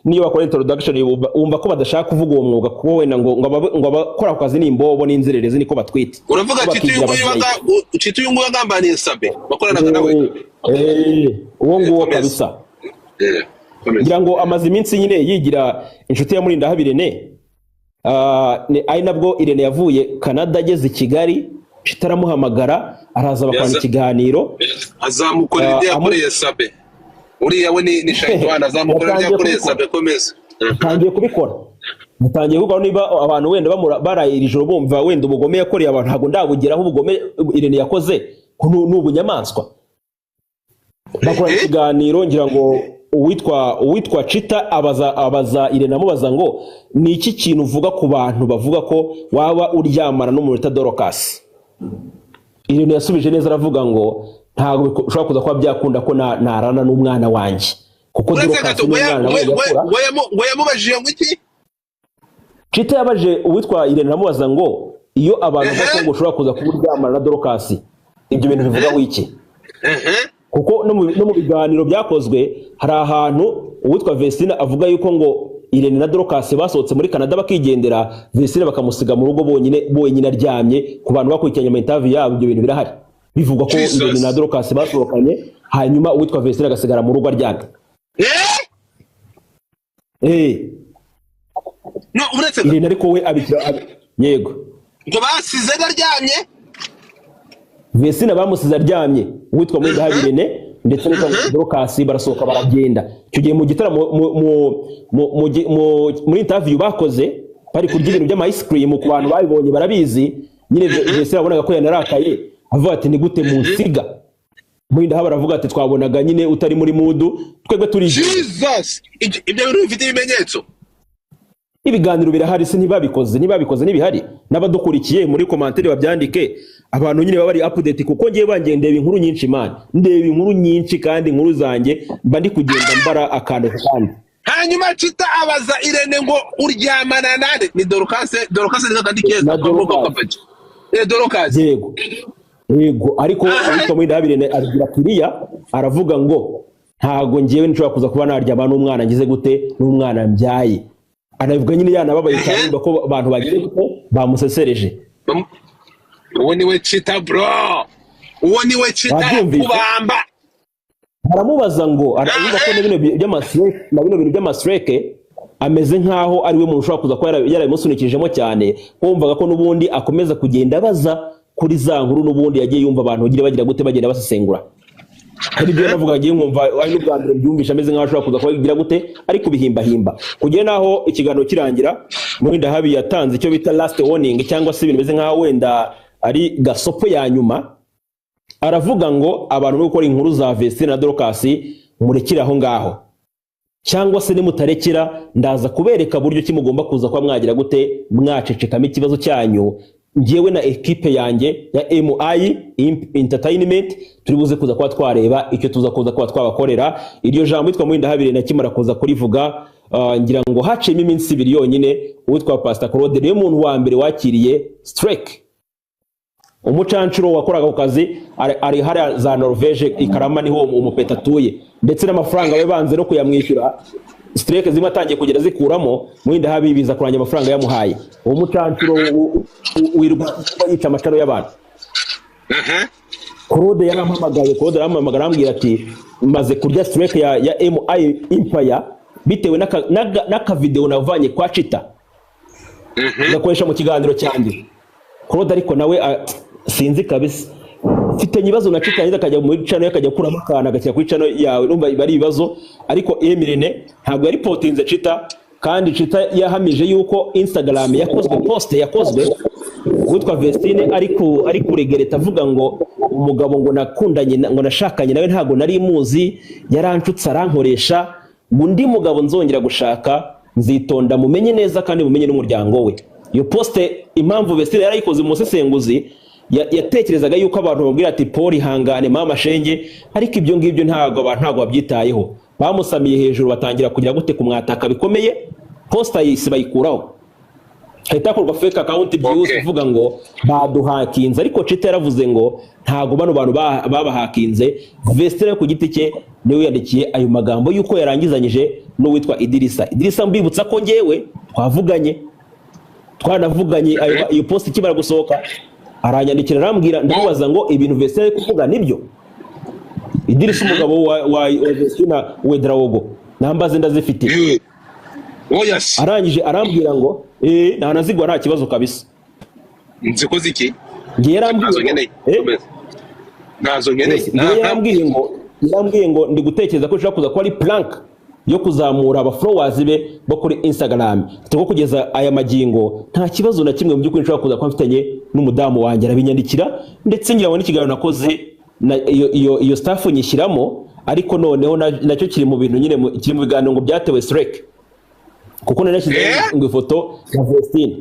niyo bakora introduction wumva ko badashaka kuvuga uwo mwuga, kuko wenda ngo abakora ako kazi ni imbobo n'inzererezi, niko batwita. Uravuga Bo Chita uyu bakigira nguyu ababyeyi. Chita uyu nguyu wagambaniye Sabe, wakoranaga nawe? Uwo nguwo. Komeza. Kabisa. Komeza. Ngira ngo amaze iminsi nyine yigira inshuti ya Murindahabi Irene. Ari nabwo Irene yavuye Canada ageze i Kigali, Chita aramuhamagara, araza bakorana ikiganiro. Azamukorera ibyo yakoreye Sabe. Uriya we ni shayitani, azamukorera ibyo Yatangiye yakoreye kubikora. Sabe. Komeza. Yatangiye kubikora. Niba abantu wenda baraye iri joro bumva wenda ubugome yakoreye abantu, ntabwo ndabugeraho. Ubugome Irene yakoze ko ni ubunyamaswa. Bakorana ikiganiro, ngira ngo uwitwa Chita abaza Irene, amubaza ngo: "Ni iki kintu uvuga ku bantu bavuga ko waba uryamana n'umuntu wita Dorcas?" Irene yasubije neza, aravuga ngo ntabwo bishobora kuza kuba byakunda ko narana n'umwana wanjye, kuko Uretse Dorcas gato ni umwana we yakura. We yamubajije ngo iki? Chita yabaje uwitwa Irene, aramubaza ngo: "Iyo abantu bavuga ko ngo ushobora kuza kuba uryamana na Dorcas, ibyo bintu bivuga iki?" Kuko no mu biganiro byakozwe hari ahantu uwitwa Vestine avuga yuko ngo Irene na Dorcas basohotse muri Canada bakigendera, Vestine bakamusiga mu rugo bonyine bonyine aryamye. Ku bantu bakurikiranye ama interview yabo, ibyo bintu birahari, bivugwa ko Jesus. Irene na Dorcas basohokanye, hanyuma uwitwa Vestine agasigara mu rugo aryamye. No, uretse Irene ariko we abikira yego. Ngo basize aryamye? Vestine bamusize aryamye, uwitwa Murindahabi Irene ndetse n'uwitwa Dorcas barasohoka baragenda. Icyo gihe mu gitaramo muri interview bakoze bari kurya ibintu by'ama ice cream, ku bantu babibonye barabizi nyine, Vestine wabonaga ko yanarakaye, avuga ati: "Ni gute munsiga?" Murindahabi aravuga ati: "Twabonaga nyine utari muri mood, twebwe turigira." Jesus! Ibyo bintu bifite ibimenyetso? Ibiganiro birahari se? Ntibabikoze ntibihari? N'abadukurikiye muri commentaire babyandike, abantu nyine baba bari update, kuko ngiye bangiye ndeba inkuru nyinshi man, ndeba inkuru nyinshi, kandi inkuru zanjye mba ndi kugenda mbara akantu ku kandi. Hanyuma Chita abaza Irene ngo uryamana nande? Ni Dorcas? Dorcas ni kandi keza Na Dorcas. Dorcas. Yego, ariko ariko muri Irene abigira kiriya, aravuga ngo ntago ngewe nshobora kuza kuba naryama n'umwana ngize gute, n'umwana mbyaye. Anabivuga nyine yanababaye cyane, yumva ko abantu bagize gute, bamusesereje. Uwo niwe Chita, bro, uwo niwe Chita. Wabyumvise? Kubamba. Baramubaza ngo, aravuga ko na bino bintu by'amasireke ameze nk'aho ari we muntu ushobora kuza kuba yarabimusunikijemo cyane, ko wumvaga ko n'ubundi akomeza kugenda abaza kuri za nkuru n'ubundi yagiye yumva abantu bagira gute, bagenda basesengura. Hari ibyo yanavuga agiye nkumva ari n'ubwa mbere mbyumvishe, ameze nk'aho ashobora kuza kuba agira gute, ari kubihimbahimba. Kugera n'aho ikiganiro kirangira, Murindahabi yatanze icyo bita last warning, cyangwa se ibintu bimeze nk'aho wenda ari gasopo ya nyuma, aravuga ngo: "Abantu bari gukora inkuru za Vestine na Dorcas, murekere aho ngaho, cyangwa se nimutarekera ndaza kubereka buryo ki mugomba kuza kuba mwagira gute, mwacecekamo ikibazo cyanyu. Njyewe na ekipe yanjye ya MI Entertainment turi buze kuza kuba twareba icyo tuza kuza kuba twabakorera." Iryo jambo witwa Murindahabi nakimara kuza kurivuga, ngira ngo haciyemo iminsi 2 yonyine, uwitwa Pastor Claude niwe muntu wa mbere wakiriye strike. Umucancuro wakoraga ku kazi ari hariya za Norvege i Karama, niho umupeta atuye, ndetse n'amafaranga we banze no kuyamwishyura. Strike zimwe atangiye kugenda zikuramo, Murindahabi biza kurangira amafaranga yamuhaye. Uwo mucancuro wirwa yica amacaro y'abantu. Claude yarampamagaye, Claude arampamagara, arambwira ati: "Maze kurya strike ya MI Empire." Bitewe n'akavideo navanye kwa Chita gakoresha mu kiganiro cyanjye Claude, ariko nawe sinzi kabisa, mfite ibibazo na Chita, yagize akajya muri channel akajya akuramo akantu agashyira kuri channel yawe, urumva iba ari ibibazo. Ariko Emirene ntabwo yaripotinze Chita, kandi Chita yahamije yuko Instagram yakozwe, post yakozwe uwitwa Vestine ari kuregereta avuga ngo umugabo ngo nakundanye ngo nashakanye nawe ntabwo nari muzi, yaranshutse arankoresha, undi mugabo nzongera gushaka nzitonda mumenye neza kandi mumenye n'umuryango we. Iyo poste impamvu Vestine yarayikoze mu musesenguzi, yatekerezaga yuko abantu bamubwira ati Paul ihangane mama shenge, ariko ibyo ngibyo ntabwo abantu ntabwo babyitayeho, bamusamiye hejuru batangira kugira gute kumwataka bikomeye, posta yisi bayikuraho, hahita hakorwa fake account byihuse ivuga ngo baduhakinze. Ariko Chita yaravuze ngo ntabwo bano bantu babahakinze, Vestine ku giti cye niwe yandikiye ayo magambo yuko yarangizanyije n'uwitwa Idirisa. Idirisa mbibutsa ko ngewe twavuganye, twanavuganye iyo post ikimara gusohoka, aranyandikira arambwira, ndamubaza ngo ibintu Vestine ari kuvuga nibyo? Idirisa umugabo wa Vestine Wedrawogo nambaze ndazifite. Arangije arambwira ngo nta nazigwa nta kibazo kabisa. Nzikoze iki? Ngiye yarambwiye ntazo nkeneye. Yarambwiye ngo ndi gutekereza ko ishobora kuza kuba ari prank yo kuzamura aba followers be bo kuri Instagram, tuko kugeza aya magingo nta kibazo na kimwe mu by'ukuri nshobora kuza kuba mfitanye n'umudamu wanjye. Arabinyandikira, ndetse ngira ngo n'ikiganiro nakoze na iyo staff nyishyiramo, ariko noneho nacyo kiri mu bintu nyine kiri mu biganiro ngo byatewe strike, kuko nari nashyizeho ngo ifoto ya Vestine.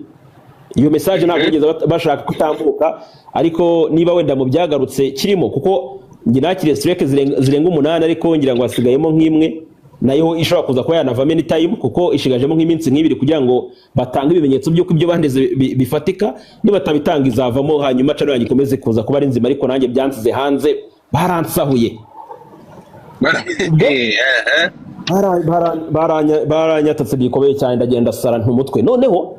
Iyo message ntabwo bigeze bashaka kutambuka, ariko niba wenda mu byagarutse kirimo, kuko njye nakiriye strike zirenga 8, ariko ngira ngo hasigayemo nk'imwe nayo ishobora kuza kuba yanavamo anytime, kuko ishigajemo nk'iminsi nk'ibiri kugira ngo batange ibimenyetso by'uko ibyo bandeze bifatika. Nibatabitanga izavamo, hanyuma channel yanjye ikomeze kuza kuba ari nzima. Ariko nanjye byansize hanze, baransahuye, baranyatatse bikomeye cyane, ndagenda sara ntumutwe. Noneho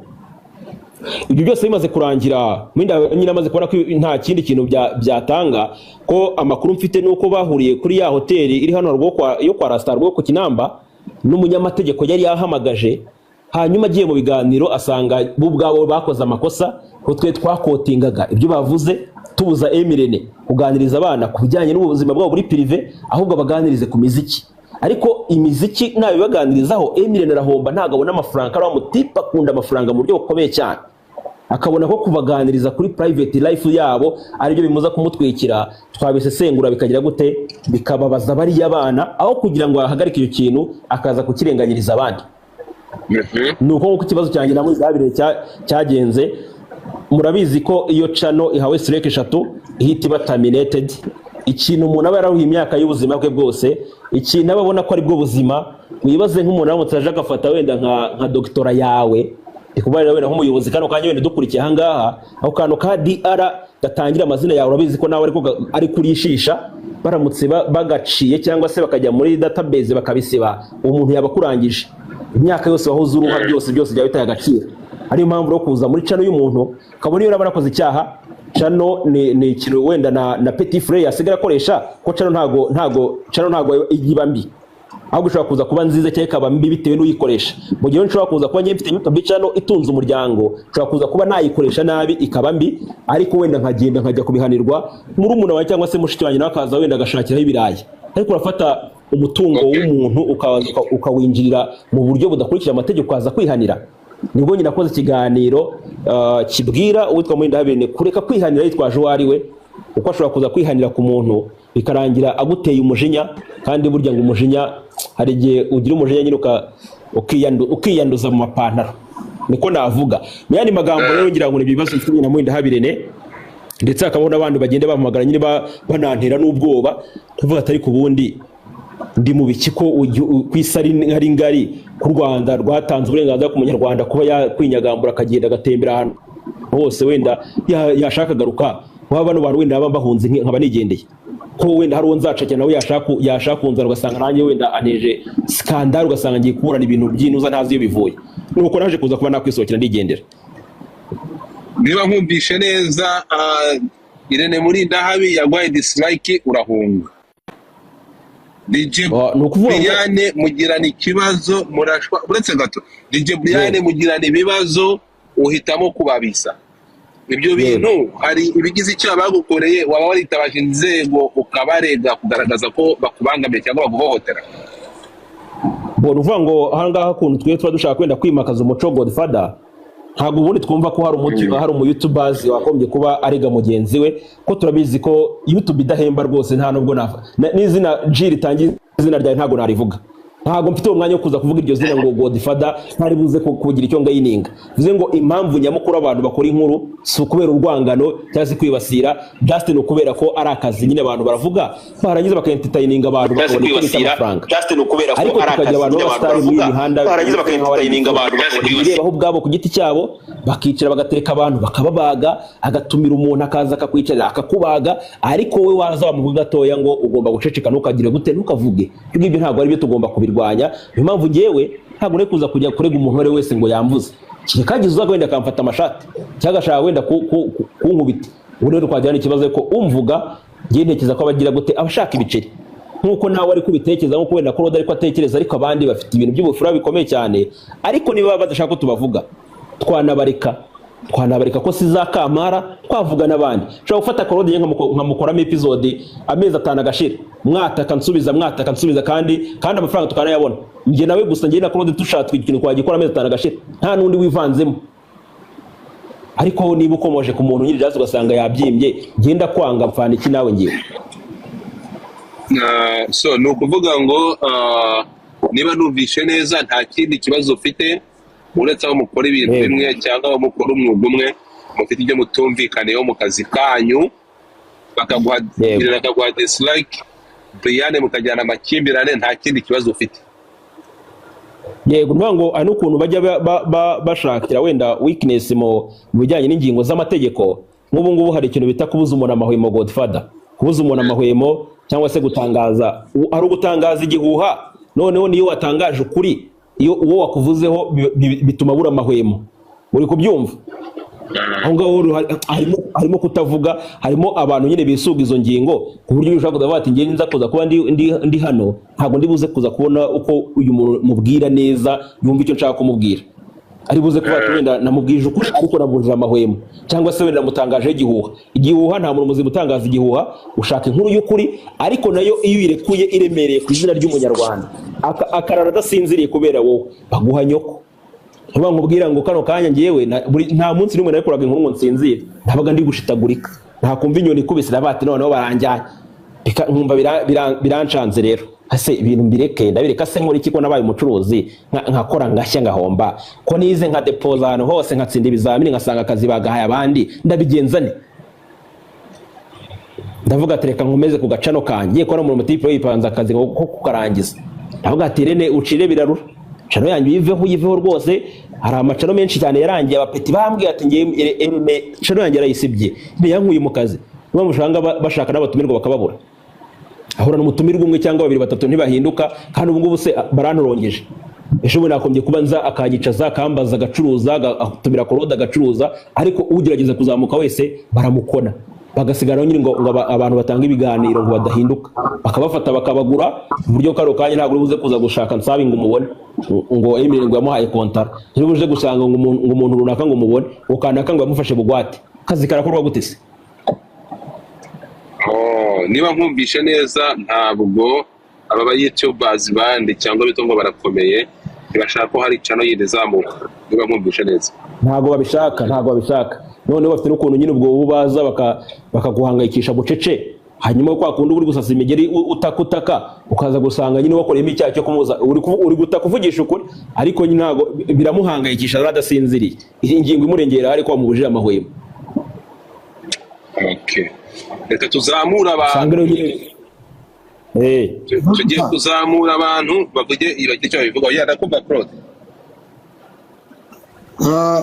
ibyo byose bimaze kurangira, nyine amaze kubona ko nta kindi kintu byatanga, ko amakuru mfite nuko bahuriye kuri ya hoteli iri hano yo kwa Rasta rwo ku Kinamba, n'umunyamategeko yari yahamagaje. Hanyuma agiye mu biganiro asanga bo ubwabo bakoze amakosa, ko twe twakotingaga ibyo bavuze tubuza Emirene kuganiriza abana ku bijyanye n'ubuzima bwabo muri privé, ahubwo baganirize ku miziki. Ariko imiziki nabibaganirizaho Emirene arahomba, ntabwo abona amafaranga. Ari mutipe akunda amafaranga mu buryo bukomeye cyane, akabona ko kubaganiriza kuri private life yabo aribyo bimuza kumutwikira. Twabisesengura bikagira gute, bikababaza bariya bana, aho kugira ngo ahagarike icyo kintu akaza kukirenganyiriza abandi. Ni uko nguko ikibazo cyanjye na Muzabire cyagenze. Murabizi ko iyo channel ihawe strike 3 ihita iba terminated. Ikintu umuntu aba yarahuye imyaka y'ubuzima bwe bwose, ikintu aba abona ko ari bwo buzima. Wibaze nk'umuntu aramutse aje agafata wenda nka doctorat yawe, ndi kubarira wenda nk'umuyobozi kano kanya wenda dukurikiye aha ngaha, ako kantu ka DR gatangira amazina yawe, urabizi ko nawe ariko ari kurishisha. Baramutse bagaciye cyangwa se bakajya muri database bakabisiba, umuntu yaba akurangije imyaka yose wahoze uruha, byose byose byaba bitaye agaciro. Ariyo mpamvu rero kuza muri channel y'umuntu, kabone iyo uraba nakoze icyaha, channel ni ikintu wenda na petit frère yasigara akoresha, ko channel ntago iba mbi, ahubwo ishobora kuza kuba nziza cyangwa ikaba mbi bitewe n'uyikoresha. Mu gihe nshobora kuza kuba njye mfite YouTube channel itunze umuryango, nshobora kuza kuba nayikoresha nabi ikaba mbi, ariko wenda nkagenda nkajya kubihanirwa murumuna wawe cyangwa se mushiki wanjye, nawe akaza wenda agashakiraho ibirayi. Ariko urafata umutungo w'umuntu ukawinjirira mu buryo budakurikije amategeko, ukaza kwihanira. Nibwo nyine nakoze ikiganiro kibwira uwitwa Murindahabi kureka kwihanira yitwaje uwo ari we, kuko ashobora kuza kwihanira ku muntu bikarangira aguteye umujinya. Kandi burya ngo umujinya, hari igihe ugira umujinya nyine ukiyanduza mu mapantaro, niko navuga mu yandi magambo. Rero ngira ngo ni ibibazo mfitanye na Murindahabi Irene, ndetse hakabaho n'abandi bagenda bampamagara nyine banantera n'ubwoba, kuvuga atari ku bundi ndi mu biki, ko ku isi ari ngari, ku Rwanda rwatanze uburenganzira ku munyarwanda kuba yakwinyagambura akagenda agatembera ahantu hose, wenda yashaka agaruka. Waba bano bantu wenda baba bahunze nkaba nigendeye, ko wenda hari uwo nzacakira nawe yashaka kunzana, ugasanga nanjye wenda aneje scandal, ugasanga ngiye kuburana ibintu by'inuza ntazi iyo bivuye. Nuko naje kuza kuba nakwisohokera ndigendera. Niba nkumvishe neza, Irene Murindahabi yaguhaye dislike urahunga. DJ Ni ukuvuga ngo Brian mugirana ikibazo murashwa, uretse gato DJ Brian mugirana ibibazo uhitamo kubabisa ibyo bintu. Hari ibigize icyaha bagukoreye, waba waritabaje inzego ukabarega kugaragaza ko bakubangamiye cyangwa baguhohotera? Bon, uvuga ngo aha ngaha ukuntu twe tuba dushaka kwenda kwimakaza umuco, Godfather, ntabwo ubundi twumva ko hari umuti, hari umu YouTubers wagombye kuba arega mugenzi we, ko turabizi ko YouTube idahemba rwose. Nta nubwo n'izina G ritangiye izina ryawe ntabwo narivuga, ntabwo mfite uwo mwanya wo kuza kuvuga iryo zina ngo Godfather, ntari buze kugira icyo ngayininga. Bivuze ngo impamvu nyamukuru abantu bakora inkuru si ukubera urwangano cyangwa se kwibasira, just ni ukubera ko ari akazi nyine. Abantu baravuga, barangiza bakaentertaininga abantu, bakabona icyo bita amafaranga. Ariko tukagira abantu b'abasitari muri iyi mihanda birebaho ubwabo ku giti cyabo, bakicara bagatereka abantu bakababaga, agatumira umuntu akaza akakwicarira akakubaga, ariko wowe waza wamuvuga gatoya ngo ugomba guceceka, ntukagire gute, ntukavuge. Ibyo ngibyo ntabwo ari byo, tugomba kubirwanya. Niyo mpamvu njyewe ntabwo nari kuza kujya kurega umuntu uwo ari we wese ngo yamvuze, kereka hagize uza wenda akamfata amashati cyangwa agashaka wenda kunkubita. Ubu rero twagira n'ikibazo ko umvuga, njyewe ntekereza ko abagira gute, abashaka ibiceri nk'uko nawe ari kubitekereza, nk'uko wenda Claude ariko atekereza, ariko abandi bafite ibintu by'ubufura bikomeye cyane. Ariko niba badashaka ko tubavuga, twanabareka ko si za kamara twavuga n'abandi. Nshobora gufata Claude njye nkamukoramo episode amezi 5 agashira, mwataka nsubiza, mwataka nsubiza, kandi amafaranga tukanayabona njye nawe gusa. Njye na Claude dushatse ikintu twagikora amezi 5 agashira, nta n'undi wivanzemo. Ariko niba ukomoje ku muntu nyiri jazi ugasanga yabyimbye, ngenda kwanga mfana iki nawe ngiwe. So ni ukuvuga ngo niba numvishe neza, nta kindi kibazo ufite uretse aho mukora ibintu bimwe cyangwa aho mukora umwuga umwe, mufite ibyo mutumvikaniyeho mu kazi kanyu, bakaguha dislike, Brian mukajyana amakimbirane, nta kindi kibazo ufite. Yego, ni ngo hari n'ukuntu bajya bashakira wenda weakness mu bijyanye n'ingingo z'amategeko. Nk'ubu ngubu hari ikintu bita kubuza umuntu amahwemo, Godfather, kubuza umuntu amahwemo cyangwa se gutangaza, ari ugutangaza igihuha. Noneho niyo watangaje ukuri, iyo uwo wakuvuzeho bituma abura amahwemo, uri kubyumva? Aho ngaho harimo kutavuga, harimo abantu nyine bisuga izo ngingo ku buryo ushobora kuvuga ati ngiye nza kuza kuba ndi hano, ntabwo ndi buze kuza kubona uko uyu muntu mubwira neza yumva icyo nshaka kumubwira, ari buze kuba ati wenda namubwije ukuri ariko namubujije amahwemo, cyangwa se wenda namutangaje igihuha. Igihuha nta muntu muzima utangaza igihuha, ushaka inkuru y'ukuri, ariko nayo iyo uyirekuye iremereye ku izina ry'umunyarwanda akarara adasinziriye kubera wowe, baguha nyoko. Nkuba nkubwira ngo kano kanya ngewe nta munsi n'umwe nakoraga inkuru ngo nsinzire, nabaga ndi gushitagurika, ntakumva inyoni ikubise nabati noneho baranjyanye, nkumva birancanze. Rero ese ibintu mbireke, ndabireka se nkora iki ko nabaye umucuruzi, nkakora ngashya ngahomba, ko nize nka depoza ahantu hose nkatsinda ibizamini ngasanga akazi bagahaye abandi, ndabigenza ne? Ndavuga ati reka nkomeze ku gacano kanjye, ko no mu mutipe yipanze akazi ko kukarangiza. Ndavuga ati Rene ucire birarura, cano yanjye uyiveho, uyiveho rwose. Hari amacano menshi cyane yarangiye, abapeti bambwiye ati ngiye Rene cano yanjye yarayisibye, yankuye mu kazi. Niba mushanga bashaka n'abatumirwa bakababura, ahura n'umutumirwa umwe cyangwa babiri batatu ntibahinduka, kandi ubu ngubu se baranturongeje. Ejo bundi nakombye kuba nza akanyicaza akambaza agacuruza, agatumira Claude agacuruza, ariko ugerageza kuzamuka wese baramukona, bagasigara nyine ngo abantu batanga ibiganiro ngo badahinduka, bakabafata bakabagura mu buryo kano kanya ntabwo uri buze kuza gushaka nsabi ngo umubone ngo Emile ngo yamuhaye kontara, nturi buze gusanga ngo umuntu runaka ngo umubone ngo kanaka ngo yamufashe bugwate. Akazi karakorwa gute se? Niba nkumvishe neza, ntabwo aba ba YouTubers bandi cyangwa bito ngo barakomeye, ntibashaka ko hari channel yindi izamuka, niba nkumvishe neza. Ntabwo babishaka, ntabwo babishaka. Noneho bafite n'ukuntu nyine ubwo baza bakaguhangayikisha bucece, hanyuma kwa kundi uri gusasa imigeri utakutaka, ukaza gusanga nyine wakoreyemo icyaha cyo kumuza, uri gutaka uvugisha ukuri, ariko nyine ntabwo biramuhangayikisha, aradasinziriye. Iyi ngingo imurengera ariko wamubujije amahwemo. Okay. Reka tuzamura abantu. Tugiye kuzamura abantu bavuge ibyo icyo babivuga. Ya ndakumva Claude.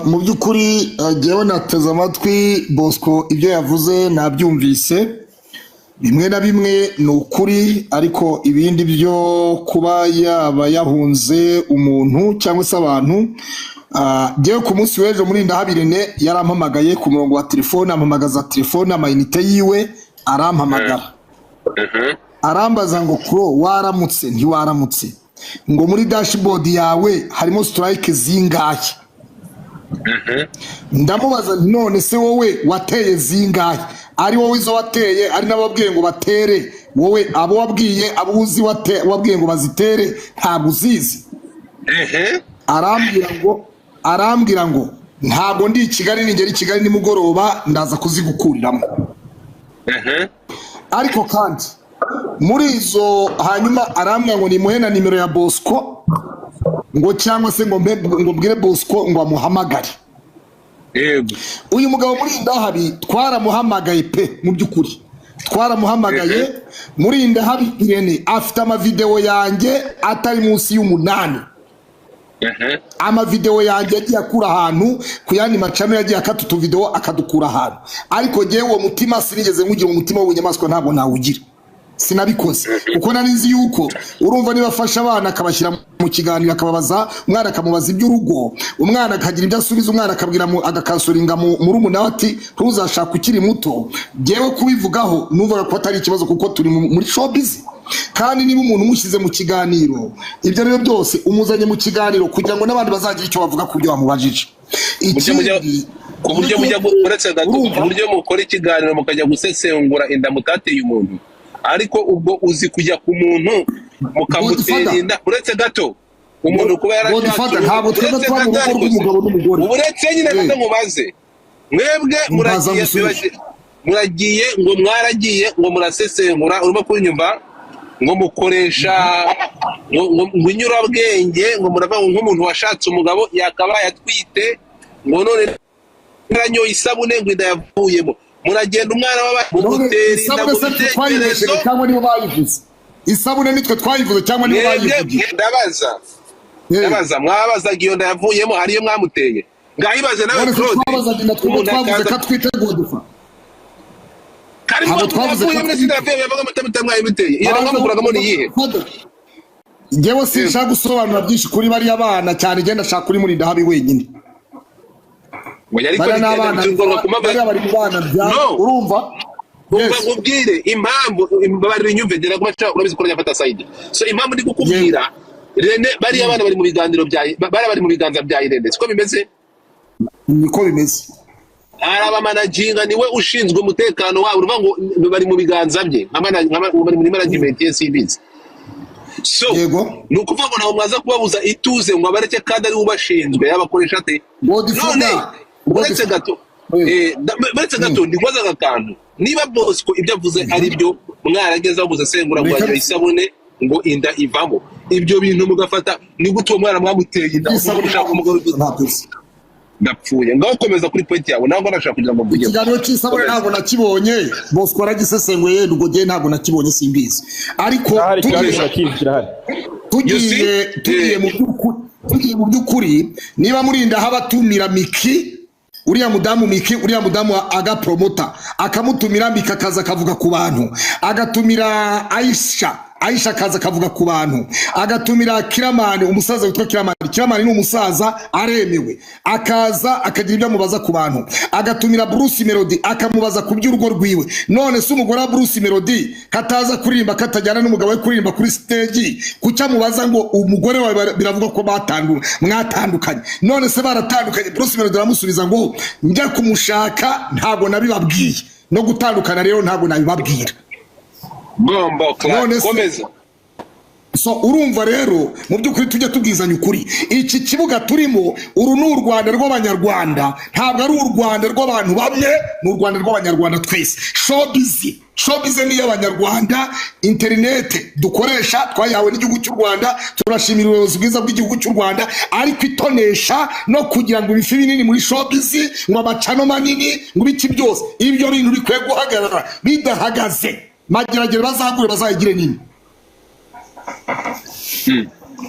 Mu by'ukuri jyewe nateze amatwi Bosco ibyo yavuze nabyumvise, bimwe na bimwe ni ukuri, ariko ibindi byo kuba yaba yahunze umuntu cyangwa se abantu, jyewe ku munsi w'ejo muri Ndahabirene yarampamagaye ku murongo wa telefone, ampamagaza telefone amayinite yiwe arampamagara. Arambaza ngo kuro waramutse ntiwaramutse, ngo muri dashboard yawe harimo strike zingahe? Ndamubaza nti none se wowe wateye zingahe? Ari wowe izo wateye, ari n'ababwiye ngo batere, wowe abo wabwiye, abo uzi wabwiye ngo bazitere ntabwo uzizi. Arambwira ngo ntabwo ndi i Kigali, ningera i Kigali nimugoroba ndaza kuzigukuriramo. Ariko kandi muri izo, hanyuma arambwira ngo nimuhe na nimero ya Bosco, ngo cyangwa se ngo mbwire Bosco ngo amuhamagare. Yego. Uyu mugabo Murindahabi twaramuhamagaye pe, mu by'ukuri twaramuhamagaye. Murindahabi Irene afite amavideo yanjye atari munsi y'8. Amavideo yanjye yagiye akura ahantu ku yandi macano, yagiye akata utuvideo akadukura ahantu, ariko jyewe uwo mutima sinigeze nkugira, umutima w'ubunyamaswa ntabwo nawugira, sinabikoze kuko nari nzi yuko urumva niba afasha abana akabashyira mu kiganiro, akababaza umwana, akamubaza iby'urugo, umwana akagira ibyo asubiza, umwana akabwira agakasoringa murumuna we ati ntuzashake ukiri muto. Jyewe kubivugaho numvaga ko atari ikibazo kuko turi muri showbiz, kandi niba umuntu umushyize mu kiganiro ibyo ari byo byose umuzanye mu kiganiro kugira ngo n'abandi bazagira icyo bavuga ku byo wamubajije. Ikindi ku buryo mujya uretse gato, ku buryo mukora ikiganiro mukajya gusesengura inda mutateye umuntu, ariko ubwo uzi kujya ku muntu mukamutera inda. Uretse gato umuntu kuba yarashatse, ntabwo twebwe tuba mu rugo rw'umugabo n'umugore. Uretse nyine gato mubaze mwebwe muragiye ngo mwaragiye ngo murasesengura, urimo kunyumva, ngo mukoresha ngo inyurabwenge, ngo murava nk'umuntu washatse umugabo yakabaye atwite, ngo none naranyoye isabune ngo inda yavuyemo. Muragenda umwana w'abamutera inda mu bitekerezo cyangwa nibo bayivuze isabune, nitwe twayivuze cyangwa nibo bayivuze. Ndabaza mwabazaga iyo nda yavuyemo ariyo mwamuteye, ngahibaze nawe Claude, umuntu akaza katwite Godfa ntabwo twavuze ko njyewe sinshaka gusobanura byinshi kuri bariya bana cyane, ngenda nshaka kuri Murindahabi wenyine. Bariya n'abana bari mu bana bya urumva nkubwire impamvu mbabarira inyumve ngera kuba urabizi ko urajya side. So impamvu ndi kukubwira Rene, bariya bana bari mu biganiro bya bari mu biganza bya Irene, siko bimeze? Niko bimeze. Arabamanajinga niwe ushinzwe umutekano wabo, uruvuga ngo bari mu biganza bye, bari muri management ye simbizi. So ni ukuvuga ngo ntabwo mwaza kubabuza ituze ngo abareke kandi ari ubashinzwe yabakoresha ate? None uretse gato ndikubaza akantu, niba Bosco ibyo avuze ari byo, mwarageze aho muzasengura ngo ajya isabune ngo inda ivamo, ibyo bintu mugafata ni gute uwo mwana mwamuteye inda ushaka umugabo? Ndapfuye. Ngaho komeza kuri point yawe, ntabwo nashaka kugira ngo mvuge. Ikiganiro cy'isabune ntabwo nakibonye, Bosco aragisesenguye, ubwo jye ntabwo nakibonye simbizi. Ariko tugiye mu by'ukuri, niba Murinda abatumira Miki, uriya mudamu Miki, uriya mudamu agapromota akamutumira Miki akaza akavuga ku bantu, agatumira Aisha, Aisha akaza akavuga ku bantu, agatumira Kiramani, umusaza witwa Kiramani, Kiramani ni umusaza aremewe, akaza akagira ibyo amubaza ku bantu, agatumira Bruce Melody akamubaza ku by'urugo rwiwe. None se umugore wa Bruce Melody kataza kuririmba, katajyana n'umugabo we kuririmba kuri stage, kuki amubaza ngo umugore wawe biravuga ko mwatandukanye? None se baratandukanye? Bruce Melody aramusubiza ngo njya kumushaka ntabwo nabibabwiye, no gutandukana rero ntabwo nabibabwira. So urumva rero mu by'ukuri tujye tubwizanya ukuri, iki kibuga turimo uru ni u Rwanda rw'Abanyarwanda, ntabwo ari u Rwanda rw'abantu bamwe, ni u Rwanda rw'Abanyarwanda twese. Showbiz ni iy'Abanyarwanda, interinete dukoresha twayihawe n'igihugu cy'u Rwanda, turashimira ubuyobozi bwiza bw'igihugu cy'u Rwanda, ariko itonesha no kugira ngo ibifi binini muri showbiz, ngo amacano manini, ngo ibiki byose, ibyo bintu bikwiye guhagarara. Bidahagaze Mageragere bazagure bazayigire nini.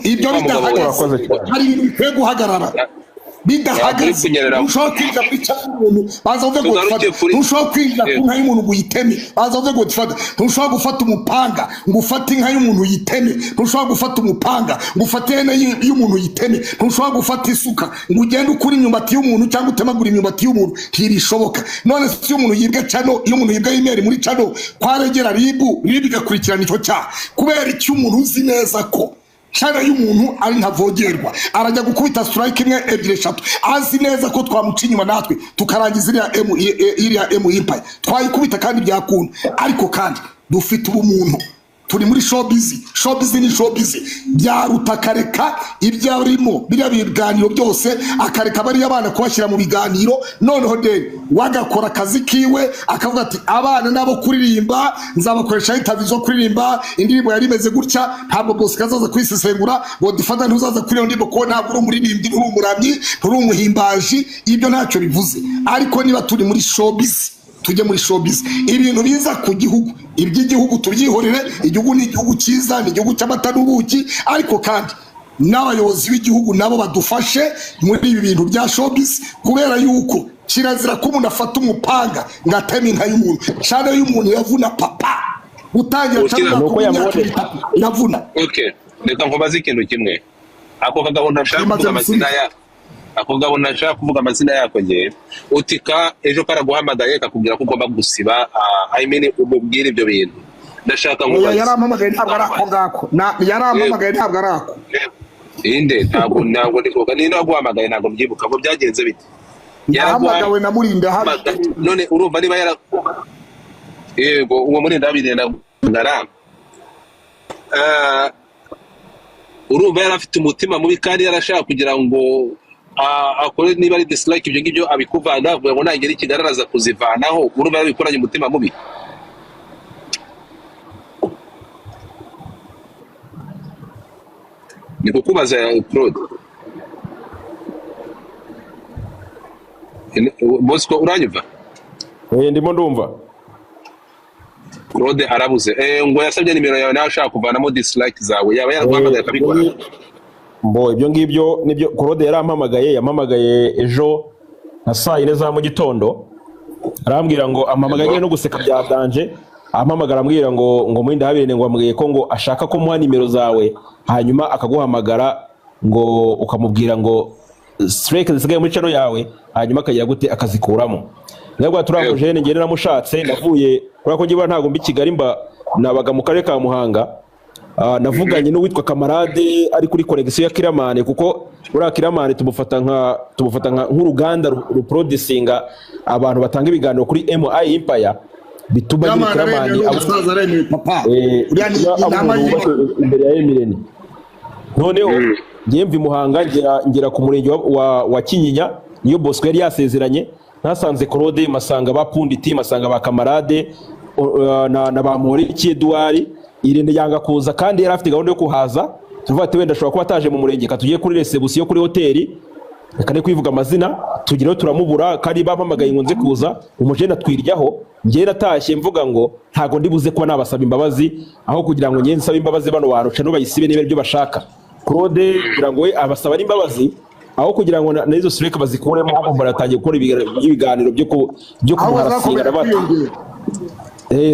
Ibyo bidahagaze hari ibintu bikwiye guhagarara. Bidahagaze, ntushobora kwinjira muri channel y'umuntu, baza uvuge ngo ntushobora kwinjira ku nka y'umuntu ngo uyiteme, baza uvuge ngo ntushobora gufata umupanga ngo ufate inka y'umuntu uyiteme, ntushobora gufata umupanga ngo ufate ihene y'umuntu uyiteme, ntushobora gufata isuka ngo ugende ukure imyumbati y'umuntu cyangwa utemagure imyumbati y'umuntu, ntibishoboka. None se iyo umuntu yibwe channel, iyo umuntu yibwe email muri channel, kwaregera RIB, RIB igakurikirana icyo cyaha. Kubera icyo umuntu uzi neza ko channel y'umuntu ari ntavogerwa, arajya gukubita strike imwe, ebyiri, eshatu, azi neza ko twamuca inyuma natwe tukarangiza iriya M Empire twayikubita kandi byakunda. Ariko kandi dufite ubumuntu, turi muri showbiz, showbiz ni showbiz, byaruta akareka ibyo arimo biriya biganiro byose, akareka bariya abana kubashyira mu biganiro, noneho deni wagakora akazi kiwe akavuga ati abana nabo kuririmba nzabakoresha interview zo kuririmba indirimbo yari imeze gutya, ntabwo Bosco azaza kwisesengura, Godfather ntuzaza kuri iyo ndirimbo kuko ntabwo uri umuririmbyi, nturi umuramyi, nturi umuhimbaji, ibyo ntacyo bivuze. Ariko niba turi muri showbiz, tujye muri showbiz, ibintu biza ku gihugu, iby'igihugu tubyihorere, igihugu ni igihugu cyiza, ni igihugu cy'amata n'ubuki, ariko kandi n'abayobozi b'igihugu nabo badufashe muri ibi bintu bya showbiz, kubera yuko kirazira ko umuntu afata umupanga ngo ateme inka y'umuntu, channel y'umuntu yavuna papa gutangira channel yavuna. Okay, reka nkubaze ikintu kimwe, ako kagabo ntashaka kuvuga amazina ya ako gabo ntashaka kuvuga amazina yako, ngewe utika ejo karaguhamagaye kakubwira ko ugomba gusiba, I mean umubwire ibyo bintu. Ndashaka nkubaze. Yarampamagaye ntabwo ari ako ngako, yarampamagaye ntabwo ari ako. Inde ntabwo ndikoga ni naguhamagaye ntabwo mbyibuka ngo byagenze bite. Yarahamagawe na Murinda habi. None urumva niba yara yego uwo Murinda habi ngara urumva yarafite umutima mubi kandi yarashaka kugira ngo akore niba ari dislike ibyo ngibyo abikuvana, avuga ngo nagera ikigararaza kuzivanaho, urumva yabikoranye umutima mubi. Ni kukubaza Claude. Bosco uranyumva? Ndimo ndumva. Claude arabuze. Ngo yasabye nimero yawe nawe ashaka kuvanamo dislike zawe, yaba yaraguhamagaye akabikora. Mbo ibyo ngibyo nibyo Claude yarampamagaye, yampamagaye ejo na saa 4 za mu gitondo, arambwira ngo ampamagaye no guseka bya danje, ampamagara ambwira ngo Murinda Habirene ngo ambwiye ko ngo ashaka ko muha nimero zawe, hanyuma akaguhamagara ngo ukamubwira ngo strike zisigaye muri channel yawe, hanyuma akajya gute akazikuramo. Nabwo turamuje nge naramushatse, navuye kubera ko ngiye ntago mbi Kigali mba nabaga mu karere ka Muhanga. Navuganye n'uwitwa Kamarade ari kuri connection ya Kiramane, kuko uriya Kiramane tumufata nka nk'uruganda ruproducinga abantu batanga ibiganiro kuri MI Empire, bituma nyine Kiramane imbere ya Emirene. Noneho ngiye mvi Muhanga ngera ku murenge wa Kinyinya, niyo Bosco yari yasezeranye, nasanze Claude, masanga ba Punditi, masanga ba Kamarade na ba Mporiki Edouard. Irene yanga kuza kandi yari afite gahunda yo kuhaza, tuvuga ati wenda ashobora kuba ataje mu murenge, katugiye kuri reception kuri hoteli, reka ne kwivuga amazina, tugirayo turamubura kandi bampamagaye ngo nze kuza, umujene atwiryaho. Ngiye natashye mvuga ngo ntago ndibuze kuba nabasaba imbabazi, aho kugira ngo ngiye nsabe imbabazi bano bantu no bayisibe niba ibyo bashaka. Claude kugira ngo we abasaba imbabazi, aho kugira ngo n'izo strike bazikuremo, ahubwo baratangiye gukora ibiganiro byo kumuharasinga bati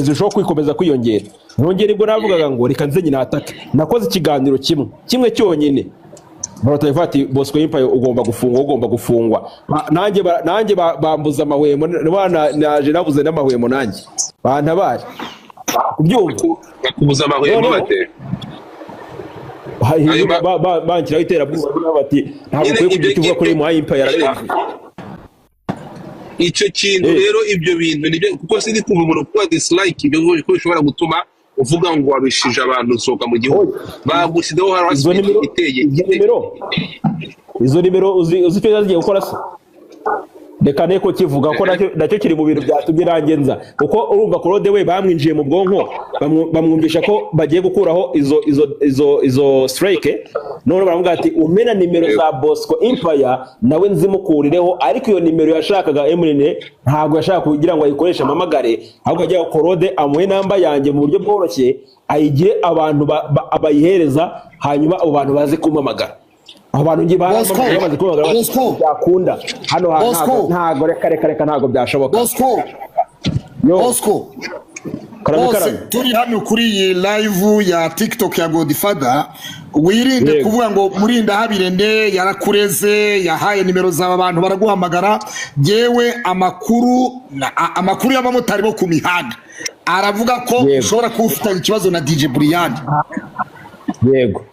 zishobora kwikomeza kwiyongera. Nongera ibwo navugaga ngo reka nze nyina atake, nakoze ikiganiro kimwe cyonyine, baratavuga ati Bosco Empire ugomba gufungwa, ugomba gufungwa. Nanjye bambuza amahwemo, naje nabuze n'amahwemo nanjye bantabare kubyumva, bakubuza amahwemo bate bankiraho iterabwoba bati ntabwo ukwiye kugira icyo uvuga kuri MI Empire yararenze. Icyo kintu rero ibyo bintu nibyo, kuko sindi kumva umuntu kuba dislike ibyo ko bishobora gutuma uvuga ngo wabishije abantu sohoka mu gihugu, bagushyizeho harassment iteye. Izo nimero uzi icyo zagiye gukora se? Reka ne ko kivuga ko nacyo kiri mu bintu byatumye nanjye nza, kuko urumva Claude we bamwinjiye mu bwonko, bamwumvisha ko bagiye gukuraho izo strike, none baramubwira ati umena nimero za Bosco Empire nawe nzimukurireho, ariko iyo nimero yashakaga Emirene ntabwo yashaka kugira ngo ayikoreshe amamagare, ahubwo ajya Claude amuhe namba yanjye mu buryo bworoshye, ayigire abantu abayihereza, hanyuma abo bantu baze kumamagara. Aho bantu ngiye Bosco, baramamaye bamaze kubahamagara bati, Bosco. byakunda hano hantu Bosco. ntago reka reka reka ntago byashoboka. Bosco, Yo, Bosco, karame bose karame. turi hano kuri iyi live ya TikTok ya Godfather, wirinde Yego. kuvuga ngo Murindahabi yarakureze, yahaye nimero zawe abantu baraguhamagara. Yewe amakuru amakuru y'abamotari bo ku mihanda aravuga ko Yego. ushobora kuba ufitanye ikibazo na DJ Brian. Yego.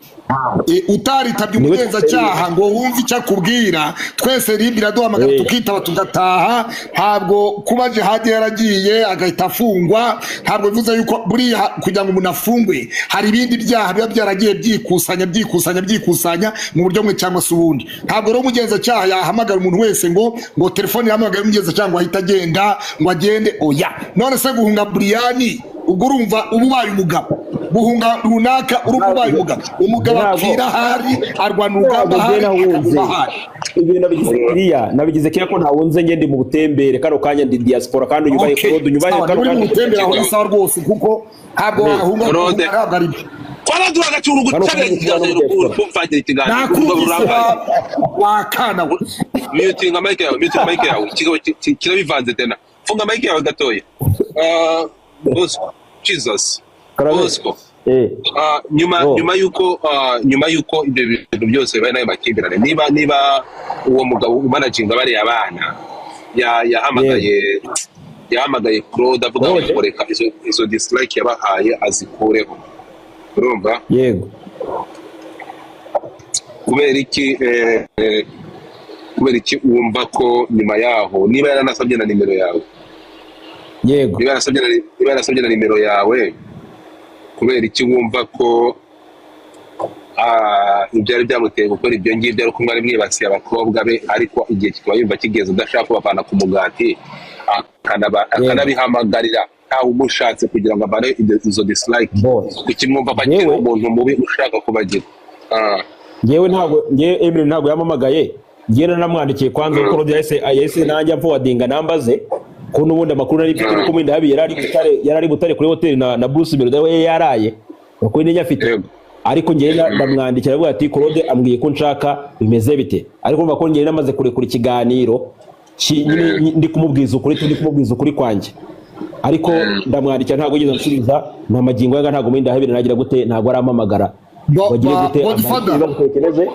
Utaritabye Niwe umugenzacyaha ngo wumve icyo akubwira, twese rimbi iraduhamagara tukitaba tugataha. Ntabwo kuba Jihadi yaragiye agahita afungwa ntabwo bivuze yuko buriya kugira ngo umuntu afungwe hari ibindi byaha biba byaragiye byikusanya byikusanya byikusanya mu buryo bumwe cyangwa se ubundi. Ntabwo rero umugenzacyaha yahamagara umuntu wese ngo telefone yahamagaye umugenzacyaha ngo ahite agenda ngo agende, oya. None se guhunga Buriyani ubwo urumva uba ubaye umugabo? Guhunga runaka urumva ubaye umugabo? Umugabo Ntabwo. apfira ahari, arwana urugamba Ntabwo ahari, njye nahunze. akaguma ahari. Ibintu nabigize kiriya ko ntawunze, njye ndi mu butembere kano kanya, ndi diaspora kandi unyubahe Okay. Claude, unyubahe Sawa, kano uri mu kanya. butembere aho ni sawa rwose, kuko ntabwo wahunga, Claude. ntabwo ari byo. Twaradura agacura Kano ugucana kanya ikiganiro diaspora. kumvangira ikiganiro Nakubise urambaye. wakana we. Mutinga mic yawe, mutinga mic yawe, ikigabo kirabivanze tena. Funga mic yawe gatoya. Ah, Bosco, Jesus. Karame. Bosco. Nyuma Oh. nyuma yuko ibyo bintu byose bibaye n'ayo makimbirane, niba uwo mugabo umanaginga bariya bana yahamagaye Claude avuga ngo Claude? reka izo dislike yabahaye azikureho, urumva? Yego. Kubera iki kubera iki wumva ko nyuma yaho niba yaranasabye na nimero yawe, Yego. niba yarasabye na nimero yawe, kubera iki wumva ko ibyari byamuteye gukora ibyo ngibyo ari uko mwari mwibasiye abakobwa be, ariko igihe kikaba yumva kigeze udashaka kubavana ku mugati, akanabihamagarira ntawe umushatse kugira ngo avane izo dislike? Boss. Kuki mwumva ko akiri Yewe. umuntu mubi ushaka kubagira? Ngewe ntabwo, ngewe Emily ntabwo yampamagaye, ngewe naramwandikiye kwanza kuko Claude yahise nanjye amforwardinga namba ze, ko n'ubundi amakuru nari mfite nuko Murindahabi yari ari Butare kuri hoteli na Bruce Melody we yaraye, amakuru niyo afite. Yego. Ariko ngewe ndamwandikira avuga ati Claude ambwiye ko nshaka, bimeze bite? Ariko urumva ko ngewe namaze kurekura ikiganiro nyine ndi kumubwiza ukuri, ndi kumubwiza ukuri kwanjye, ariko ndamwandikira ntabwo yigeze ansubiza. Nta magingo yanga ntabwo Murindahabi nagira gute, ntabwo arampamagara. Bagire gute? Godfather. Bagutekereze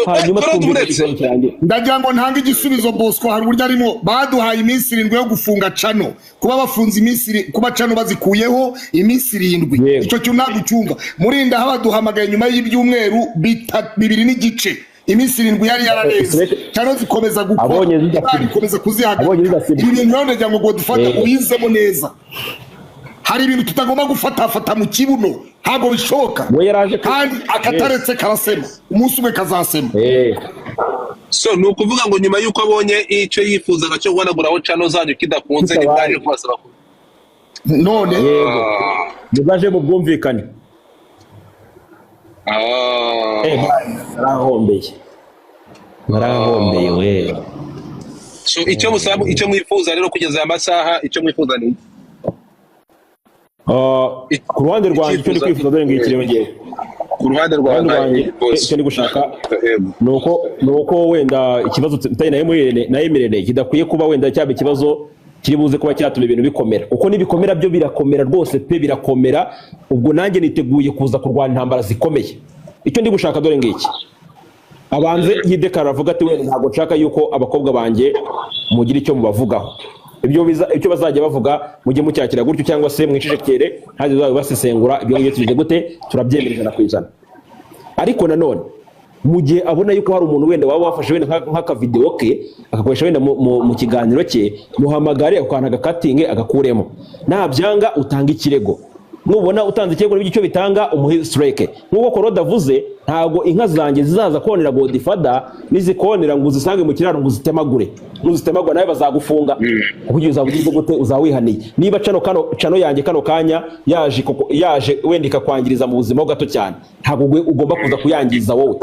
hanyuma Claude, twumve uretse. ikibazo cyanjye. Ndagira ngo ntange igisubizo, Bosco. Hari uburyo arimo baduhaye iminsi 7 yo gufunga cano, kuba bafunze iminsi kuba cano bazikuyeho iminsi 7. Yego. Icyo kintu ntabwo ucyumva. Murinda baduhamagaye nyuma y'ibyumweru 2 n'igice, iminsi 7 yari yararenze, cano zikomeza gukora, Abonye zidasibye. ikomeza kuzihagarika. Abonye zidasibye. Ibi bintu rero ndagira ngo Godfather Yego. ubizemo neza. Hari ibintu tutagomba gufatafata mu kibuno, ntabwo bishoboka. We yaraje Kandi akataretse karasema, umunsi umwe kazasema. So ni ukuvuga ngo nyuma y'uko abonye icyo yifuzaga cyo guhanaguraho cano zanyu kidakunze, Kitabaye. nibwo aje kubasaba None Yego, nibwo aje mu bwumvikane. Narahombeye, narahombeye we. So icyo musaba, icyo mwifuza rero kugeza aya masaha, icyo mwifuza ni iki? Ku ruhande rwanjye icyo ndi kwifuza dore ngiki rero ngewe. Ku ruhande rwawe Ku ruhande rwanjye, boss. icyo ndi gushaka Yego. nuko wenda ikibazo mfitanye na Emirene na Emirene kidakwiye kuba wenda cyaba ikibazo kiri buze kuba cyatuma ibintu bikomera, kuko nibikomera byo birakomera rwose pe, birakomera. Ubwo nanjye niteguye kuza kurwana intambara zikomeye. Icyo ndi gushaka dore ngiki: abanze yidekara avuga ati wenda ntabwo nshaka yuko abakobwa banjye mugira icyo mubavugaho, ibyo icyo bazajya bavuga mujye mucyakira gutyo cyangwa se mwicecekere, ntabwo bazabibasesengura. Ibyo ngibyo tugize gute, turabyemera 100%. Ariko nanone mu gihe abona yuko hari umuntu wenda waba wafashe wenda nk'akavidewo ke agakoresha wenda mu kiganiro cye, muhamagare ako kantu agakatinge agakuremo. Nabyanga utanga ikirego. Nubona utanze ikirego n'ibyo icyo bitanga umuhe strike. Nk'uko Korode avuze, ntabwo inka zanjye zizaza konera Godfather, nizikonera ngo uzisange mu kiraro ngo uzitemagure, nuzitemagura nawe bazagufunga, kuko igihe uzaba ugize gute, uzawihaniye. Niba cano kano cano yanjye kano kanya yaje yaje wenda ikakwangiriza mu buzima ho gato cyane, ntabwo ugomba kuza kuyangiza wowe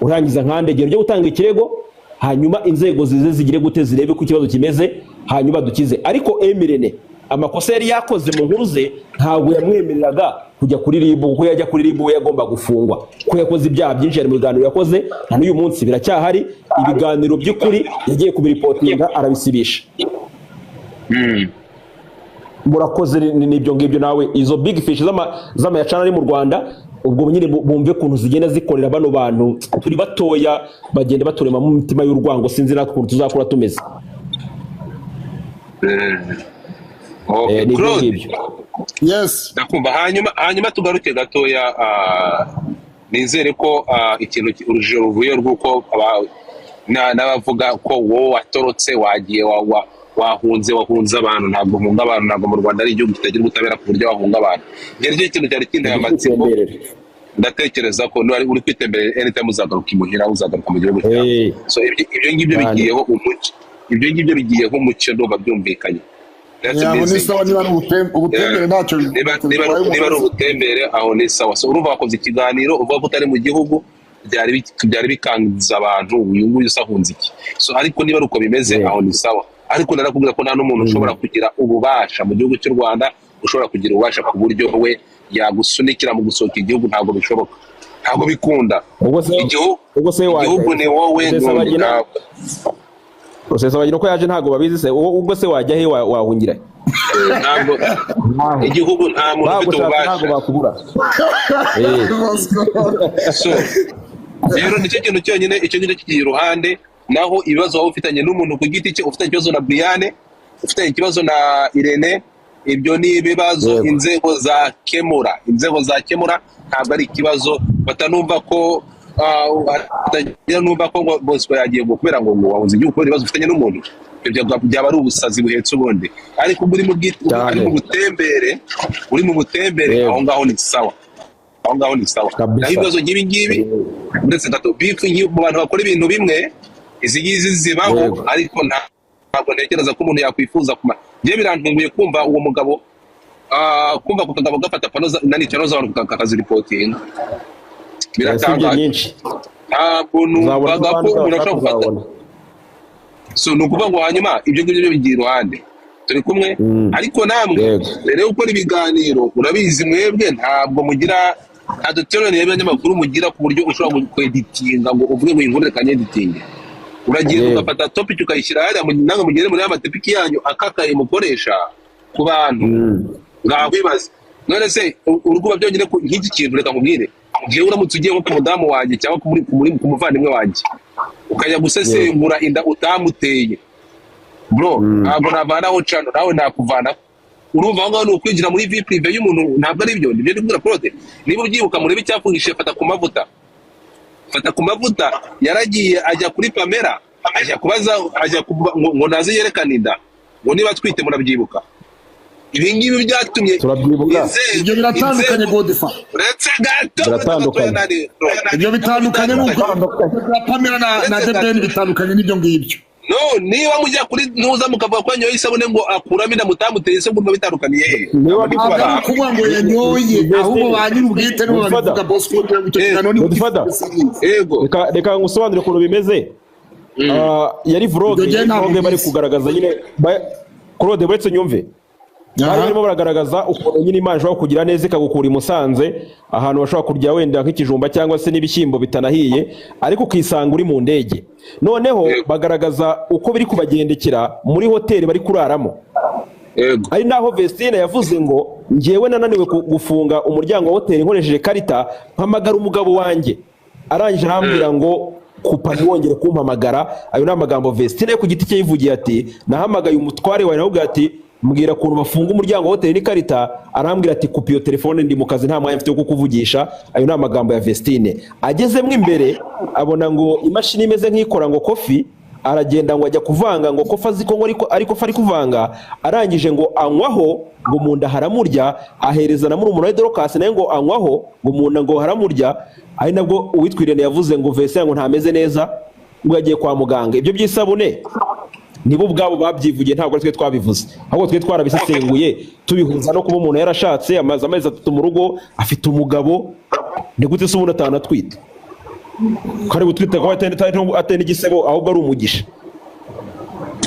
urangiza nkandegera ujye gutanga ikirego, hanyuma inzego zize zigire gute, zirebe uko ikibazo kimeze, hanyuma dukize. Ariko Emirene amakosa yari yakoze mu nkuru ze ntabwo yamwemereraga kujya kuri RIB, kuko yajya kuri RIB we yagomba gufungwa kuko yakoze ibyaha byinshi. Ari mu biganiro yakoze na n'uyu munsi biracyahari, ibiganiro by'ukuri yagiye kubiripotinga arabisibisha. Murakoze. N'ibyo ngibyo nawe izo big fish z'amayacana ari mu Rwanda, ubwo nyine bumve ukuntu zigenda zikorera bano bantu turi batoya, bagenda baturemamo imitima y'urwango, sinzi natwe ukuntu tuzakura tumeze. Okay. N'ibyo Claude, ngibyo. Yes. Ndakumva. Hanyuma tugaruke gatoya, nizere ko ikintu urujijo ruvuye rw'uko n'abavuga ko wowe watorotse wagiye wahunze abantu. Ntabwo uhunga abantu, ntabwo mu Rwanda ari igihugu kitagira ubutabera ku buryo wahunga abantu. Njye nicyo kintu cyari kinteye amatsiko. Kwitemberera. Ndatekereza ko niba uri kwitemberera, anytime uzagaruka imuhira, uzagaruka mu gihugu cyawe. So ibyo ngibyo Cyane. bigiyeho umucyo, ibyo ngibyo bigiyeho umucyo, ndumva byumvikanye. That's Yabo ni amazing. sawa, niba ari ubutembere ntacyo Niba bitwaye niba ari umuntu. ubutembere, aho ni sawa. So urumva wakoze ikiganiro uvuga ko utari mu gihugu, byari bikangiza abantu, uyu nguyu se ahunze iki? So ariko niba ari uko bimeze, aho ni sawa. Ariko narakubwira ko nta n'umuntu ushobora kugira ububasha mu gihugu cy'u Rwanda, ushobora kugira ububasha ku buryo we yagusunikira mu gusohoka igihugu. Ntabwo bishoboka, ntabwo bikunda. Ubwo se Igihugu ubwo se wajya igihugu ni wowe n'undi Rusesabagina ntabwo. Rusesabagina uko yaje ntabwo babizi se? Ubwo se wajya he, wahungira he? Ntabwo igihugu, nta muntu ufite Bagushaka ntabwo ububasha. bakubura. So rero nicyo kintu cyonyine, icyo ngicyo kigiye iruhande. Naho ibibazo waba ufitanye n'umuntu ku giti cye, ufitanye ikibazo na Briane, ufitanye ikibazo na Irene, ibyo ni ibibazo inzego zakemura, inzego zakemura, ntabwo ari ikibazo. Batanumva ko hatagira numva ko ngo Bosco yagiye ngo kubera ngo wahunze igihugu kubera ibibazo ufitanye n'umuntu. Ibyo byaba ari ubusazi buhetse ubundi. Ariko ubwo uri mu Cyane. uri mu butembere, uri mu butembere, aho ngaho ni sawa, aho ngaho ni sawa. Kabisa. Naho ibibazo nk'ibi ngibi, uretse gato beef mu bantu bakora ibintu bimwe, izi ngizi zibaho. Ariko ntabwo ntekereza ko umuntu yakwifuza kuma. Njye birantunguye kumva uwo mugabo, kumva ako kagabo gafata pano nani channel z'abantu kakaziripotinga. Sibye Biratangaje. nyinshi. Ntabwo Uzabona numvaga ko n'abandi umuntu bashaka ashobora gufata. kuzabona. So ni ukuvuga ngo hanyuma ibyo ngibyo bigiye iruhande, turi kumwe. Ariko namwe mbere yo gukora ibiganiro, urabizi mwebwe ntabwo mugira, nta duterane y'abanyamakuru mugira ku buryo ushobora kweditinga ngo uvuge ngo iyi nkuru reka nyeditinge. Uragenda ugafata topic ukayishyira hariya, namwe mugere muri ya matopiki yanyu akakaye mukoresha ku bantu. Mwakwibaza none se urukuba byonyine nk'iki kintu, reka nkubwire, ngewe uramutse ugiye nko ku mudamu wanjye cyangwa ku muvandimwe wanjye ukajya gusesengura inda utamuteye, bro, ntabwo navanaho cano, nawe nakuvanaho. Urumva aho ngaho ni ukwinjira muri vie privée y'umuntu, ntabwo ari byo. Nibyo ndikubwira Claude, niba ubyibuka murebe icyafungishije Fata ku mavuta. Fata ku mavuta yaragiye ajya kuri Pamela, ajya kubaza, ajya kuba, ngo naze yerekane inda, ngo niba atwite. Murabyibuka ibi ngibi byatumye Turabyibuka. Ibyo biratandukanye, inzego Godfa. Uretse gato, Biratandukanye. Ibyo bitandukanye n'uko Pamela na Uretse The Ben gato. bitandukanye n'ibyo ngibyo. No, niba mujya kuri ntuza mukavuga ko yanyoye isabune ngo akuramo inda mutamuteye, se ngo bitandukaniye he? Niba Ntabwo ndi Ntabwo ari kubara. ukuvuga ngo yanyoye, ahubwo ba nyir'ubwite nibo Godfather. babivuga. Bosco, ngira ngo icyo kiganiro ni Godfather. Yego. Reka ngusobanurire ukuntu bimeze. Yari vlog, Ibyo njye yari ntabwo vlog bari mbizi. kugaragaza nyine Claude, uretse nyumve, bari barimo baragaragaza ukuntu nyine Imana ishobora kugira neza ikagukura i Musanze, ahantu bashobora kurya wenda nk'ikijumba cyangwa se n'ibishyimbo bitanahiye, ariko ukisanga uri mu ndege. Noneho bagaragaza uko biri kubagendekera muri hoteli bari kuraramo. Ari naho Vestine yavuze ngo njyewe nananiwe gufunga umuryango wa hoteli nkoresheje karita, mpamagara umugabo wanjye, arangije arambwira ngo kupa ntiwongere kumpamagara. Ayo ni amagambo Vestine yo ku giti cye yivugiye, ati nahamagaye umutware wawe nawe, ati mbwira ukuntu bafunga umuryango wa hoteli n'ikarita, arambwira ati kupa iyo telefone, ndi mu kazi, nta mwanya mfite wo kukuvugisha. Ayo ni amagambo ya Vestine. Agezemo imbere abona ngo imashini imeze nk'ikora ngo kofi, aragenda ngo ajya kuvanga ngo kofa, azi ko ngo ariko ari kuvanga, arangije ngo anywaho ngo mu nda haramurya, ahereza na murumuna we Dorcas, nawe ngo anywaho ngo mu nda ngo haramurya. Ari nabwo uwitwa Irene yavuze ngo Vestine ngo ntameze neza, ngo yagiye kwa muganga. Ibyo by'isabune nibo ubwabo babyivugiye, ntabwo ari twe twabivuze, ahubwo twe twarabisesenguye tubihuza no kuba umuntu yarashatse, amaze amezi 3 mu rugo, afite umugabo, ni gute se ubundi atanatwita? Kandi gutwita kuba atari n'igisebo, ahubwo ari umugisha,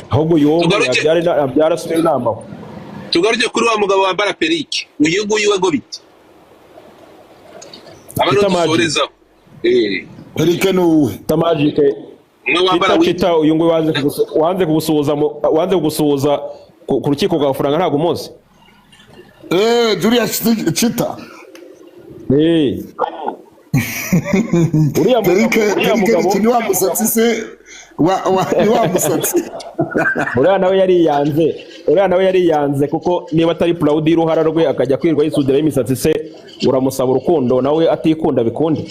ahubwo yombi abyara asubire inama. Tugaruke kuri wa mugabo wambara perike, uyu nguyu we ngo bite? Aba Chita Magic. dusorezaho. Eric ni uwe. Chita Magic. Umwe wambara Chita, Chita uyu nguyu wanze kugusuhuza wanze kugusuhuza ku rukiko rwa faranga, ntabwo umuzi. Julius Chita. Uriya mugabo, Eric uriya Eric mugabo ni wa musatsi se ni wa musatsi. Uriya nawe yariyanze, uriya nawe yariyanze, kuko niba atari proud y'uruhara rwe akajya kwirirwa yisudiraho imisatsi se, uramusaba urukundo nawe atikunda bikunde?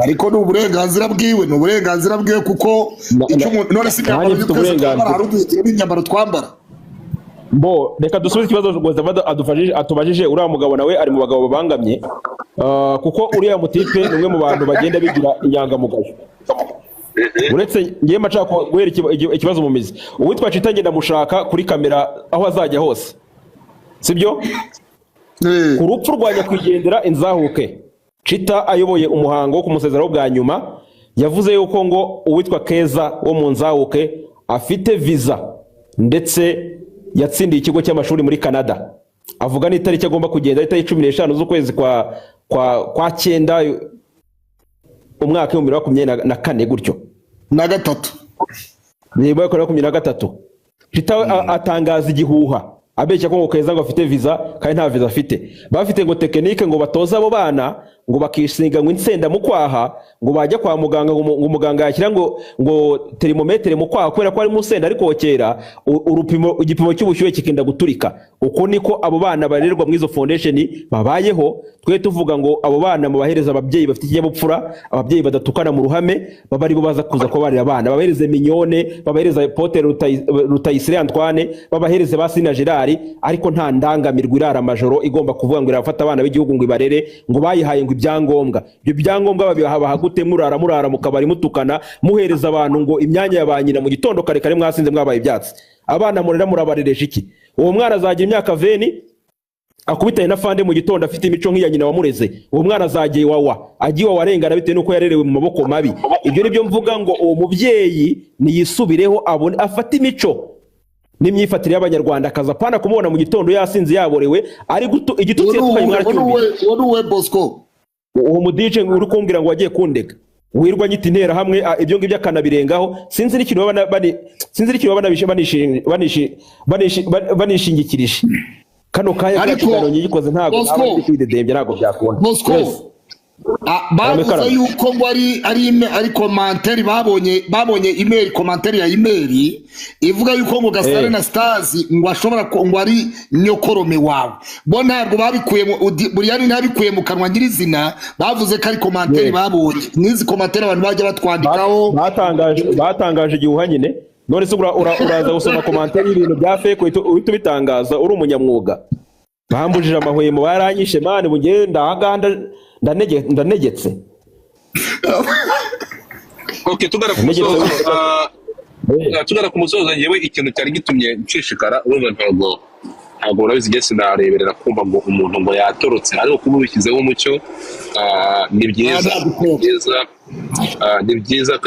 Ariko ni uburenganzira bwiwe, ni uburenganzira bwiwe, kuko icyo umuntu none si nanjye imyambaro mfite twese twambara, uburenganzira. hari uduhitiramo imyambaro twambara. Bo reka dusubize ikibazo Gozavada adufashije, atubajije. Uriya mugabo nawe ari mu bagabo babangamye. Ah, kuko uriya mutipe ni umwe mu bantu bagenda bigira inyangamugayo. Uretse ngiye mba nshaka guhera ikibazo mu mizi, uwitwa Chita ngenda mushaka kuri kamera aho azajya hose, sibyo? Ku rupfu rwa nyakwigendera Inzahuke, Chita ayoboye umuhango wo kumusezeraho bwa nyuma, yavuze yuko ngo uwitwa Keza wo mu Nzahuke afite visa ndetse yatsindiye ikigo cy'amashuri muri Canada, avuga n'itariki agomba kugenda, itariki 15 z'ukwezi kwa cyenda umwaka 2024 gutyo. Na gatatu. Niba yakora 23. Chita atangaza igihuha abeshya ko ngo Keza ngo afite visa kandi nta visa afite. Bafite ngo tekinike ngo batoza abo bana ngo bakisiga ngo insenda mu kwaha, ngo bajya kwa muganga ngo muganga yashyira ngo terimometere mu kwaha kubera ko ari mu nsenda ariko kera urupimo igipimo cy'ubushyuhe kikenda guturika. Uko niko abo bana barererwa muri izo foundation babayeho. Twe tuvuga ngo abo bana mubahereza ababyeyi bafite ikinyabupfura, ababyeyi badatukana mu ruhame, baba aribo baza kuza kubarira abana, babahereze Mignone, babahereze Potter Rutayisire Antoine, babahereze ba Sina Gerard, ariko nta ndangamirwa irara amajoro igomba kuvuga ngo irafata abana b'igihugu ngo ibarere, ngo bayihaye ngo ibyangombwa. Ibyo byangombwa babiha gute? Murara mu kabari mutukana, muhereza abantu ngo imyanya ya ba nyina mu gitondo kare kare mwasinze mwabaye ibyatsi. Abana murera murabareresha iki? Uwo mwana azagira imyaka 20 akubitanye na fande mu gitondo afite imico nk'iya nyina wamureze. Uwo mwana azagiye iwawa, agiye iwawa arengana bitewe n'uko yarerewe mu maboko mabi. Ibyo nibyo mvuga ngo uwo mubyeyi niyisubireho, abone afate imico n'imyifatire y'Abanyarwanda, akaza apana kumubona mu gitondo yasinze yaborewe ari igitutsi yatukanye mwaracyumvise. Uwo ni uwe Bosco. Uwo mudije uri kumbwira ngo wagiye kundega wirwa nyita intera hamwe, ibyo ngibyo akanabirengaho. Sinzi n'ikintu baba sinzi n'ikintu baba banishingikirije kano kanya. Ariko, kiganiro nyigikoze ntabwo Bosco, naba ndi kwidedembya, ntabwo byakunda. Bosco, Yes. Bavuze Karame. yuko ngo ari commentaire babonye email, commentaire ya email ivuga yuko ngo Gasare na Stars ngo ashobora ngo ari nyokorome wawe. Bo ntabwo babikuye Buriyani ntabikuye mu kanwa nyirizina, bavuze ko ari commentaire babonye. N'izi commentaire abantu bajya batwandikaho. Batangaje igihuha nyine. None se uraza gusoma commentaire y'ibintu bya fake uhita ubitangaza uri umunyamwuga? Bambujije amahwemo, baranyishe mani, bugenda ahangaha ndanegetse. Okay, tugana ku Ndanegetse. musozo. Tugana ku musozo, njyewe ikintu cyari gitumye nshishikara, urumva ntabwo urabizi njye sinareberera kumva ngo umuntu ngo yatorotse, ariko kuba ubishyizeho umucyo, ni byiza, ni byiza, ni byiza.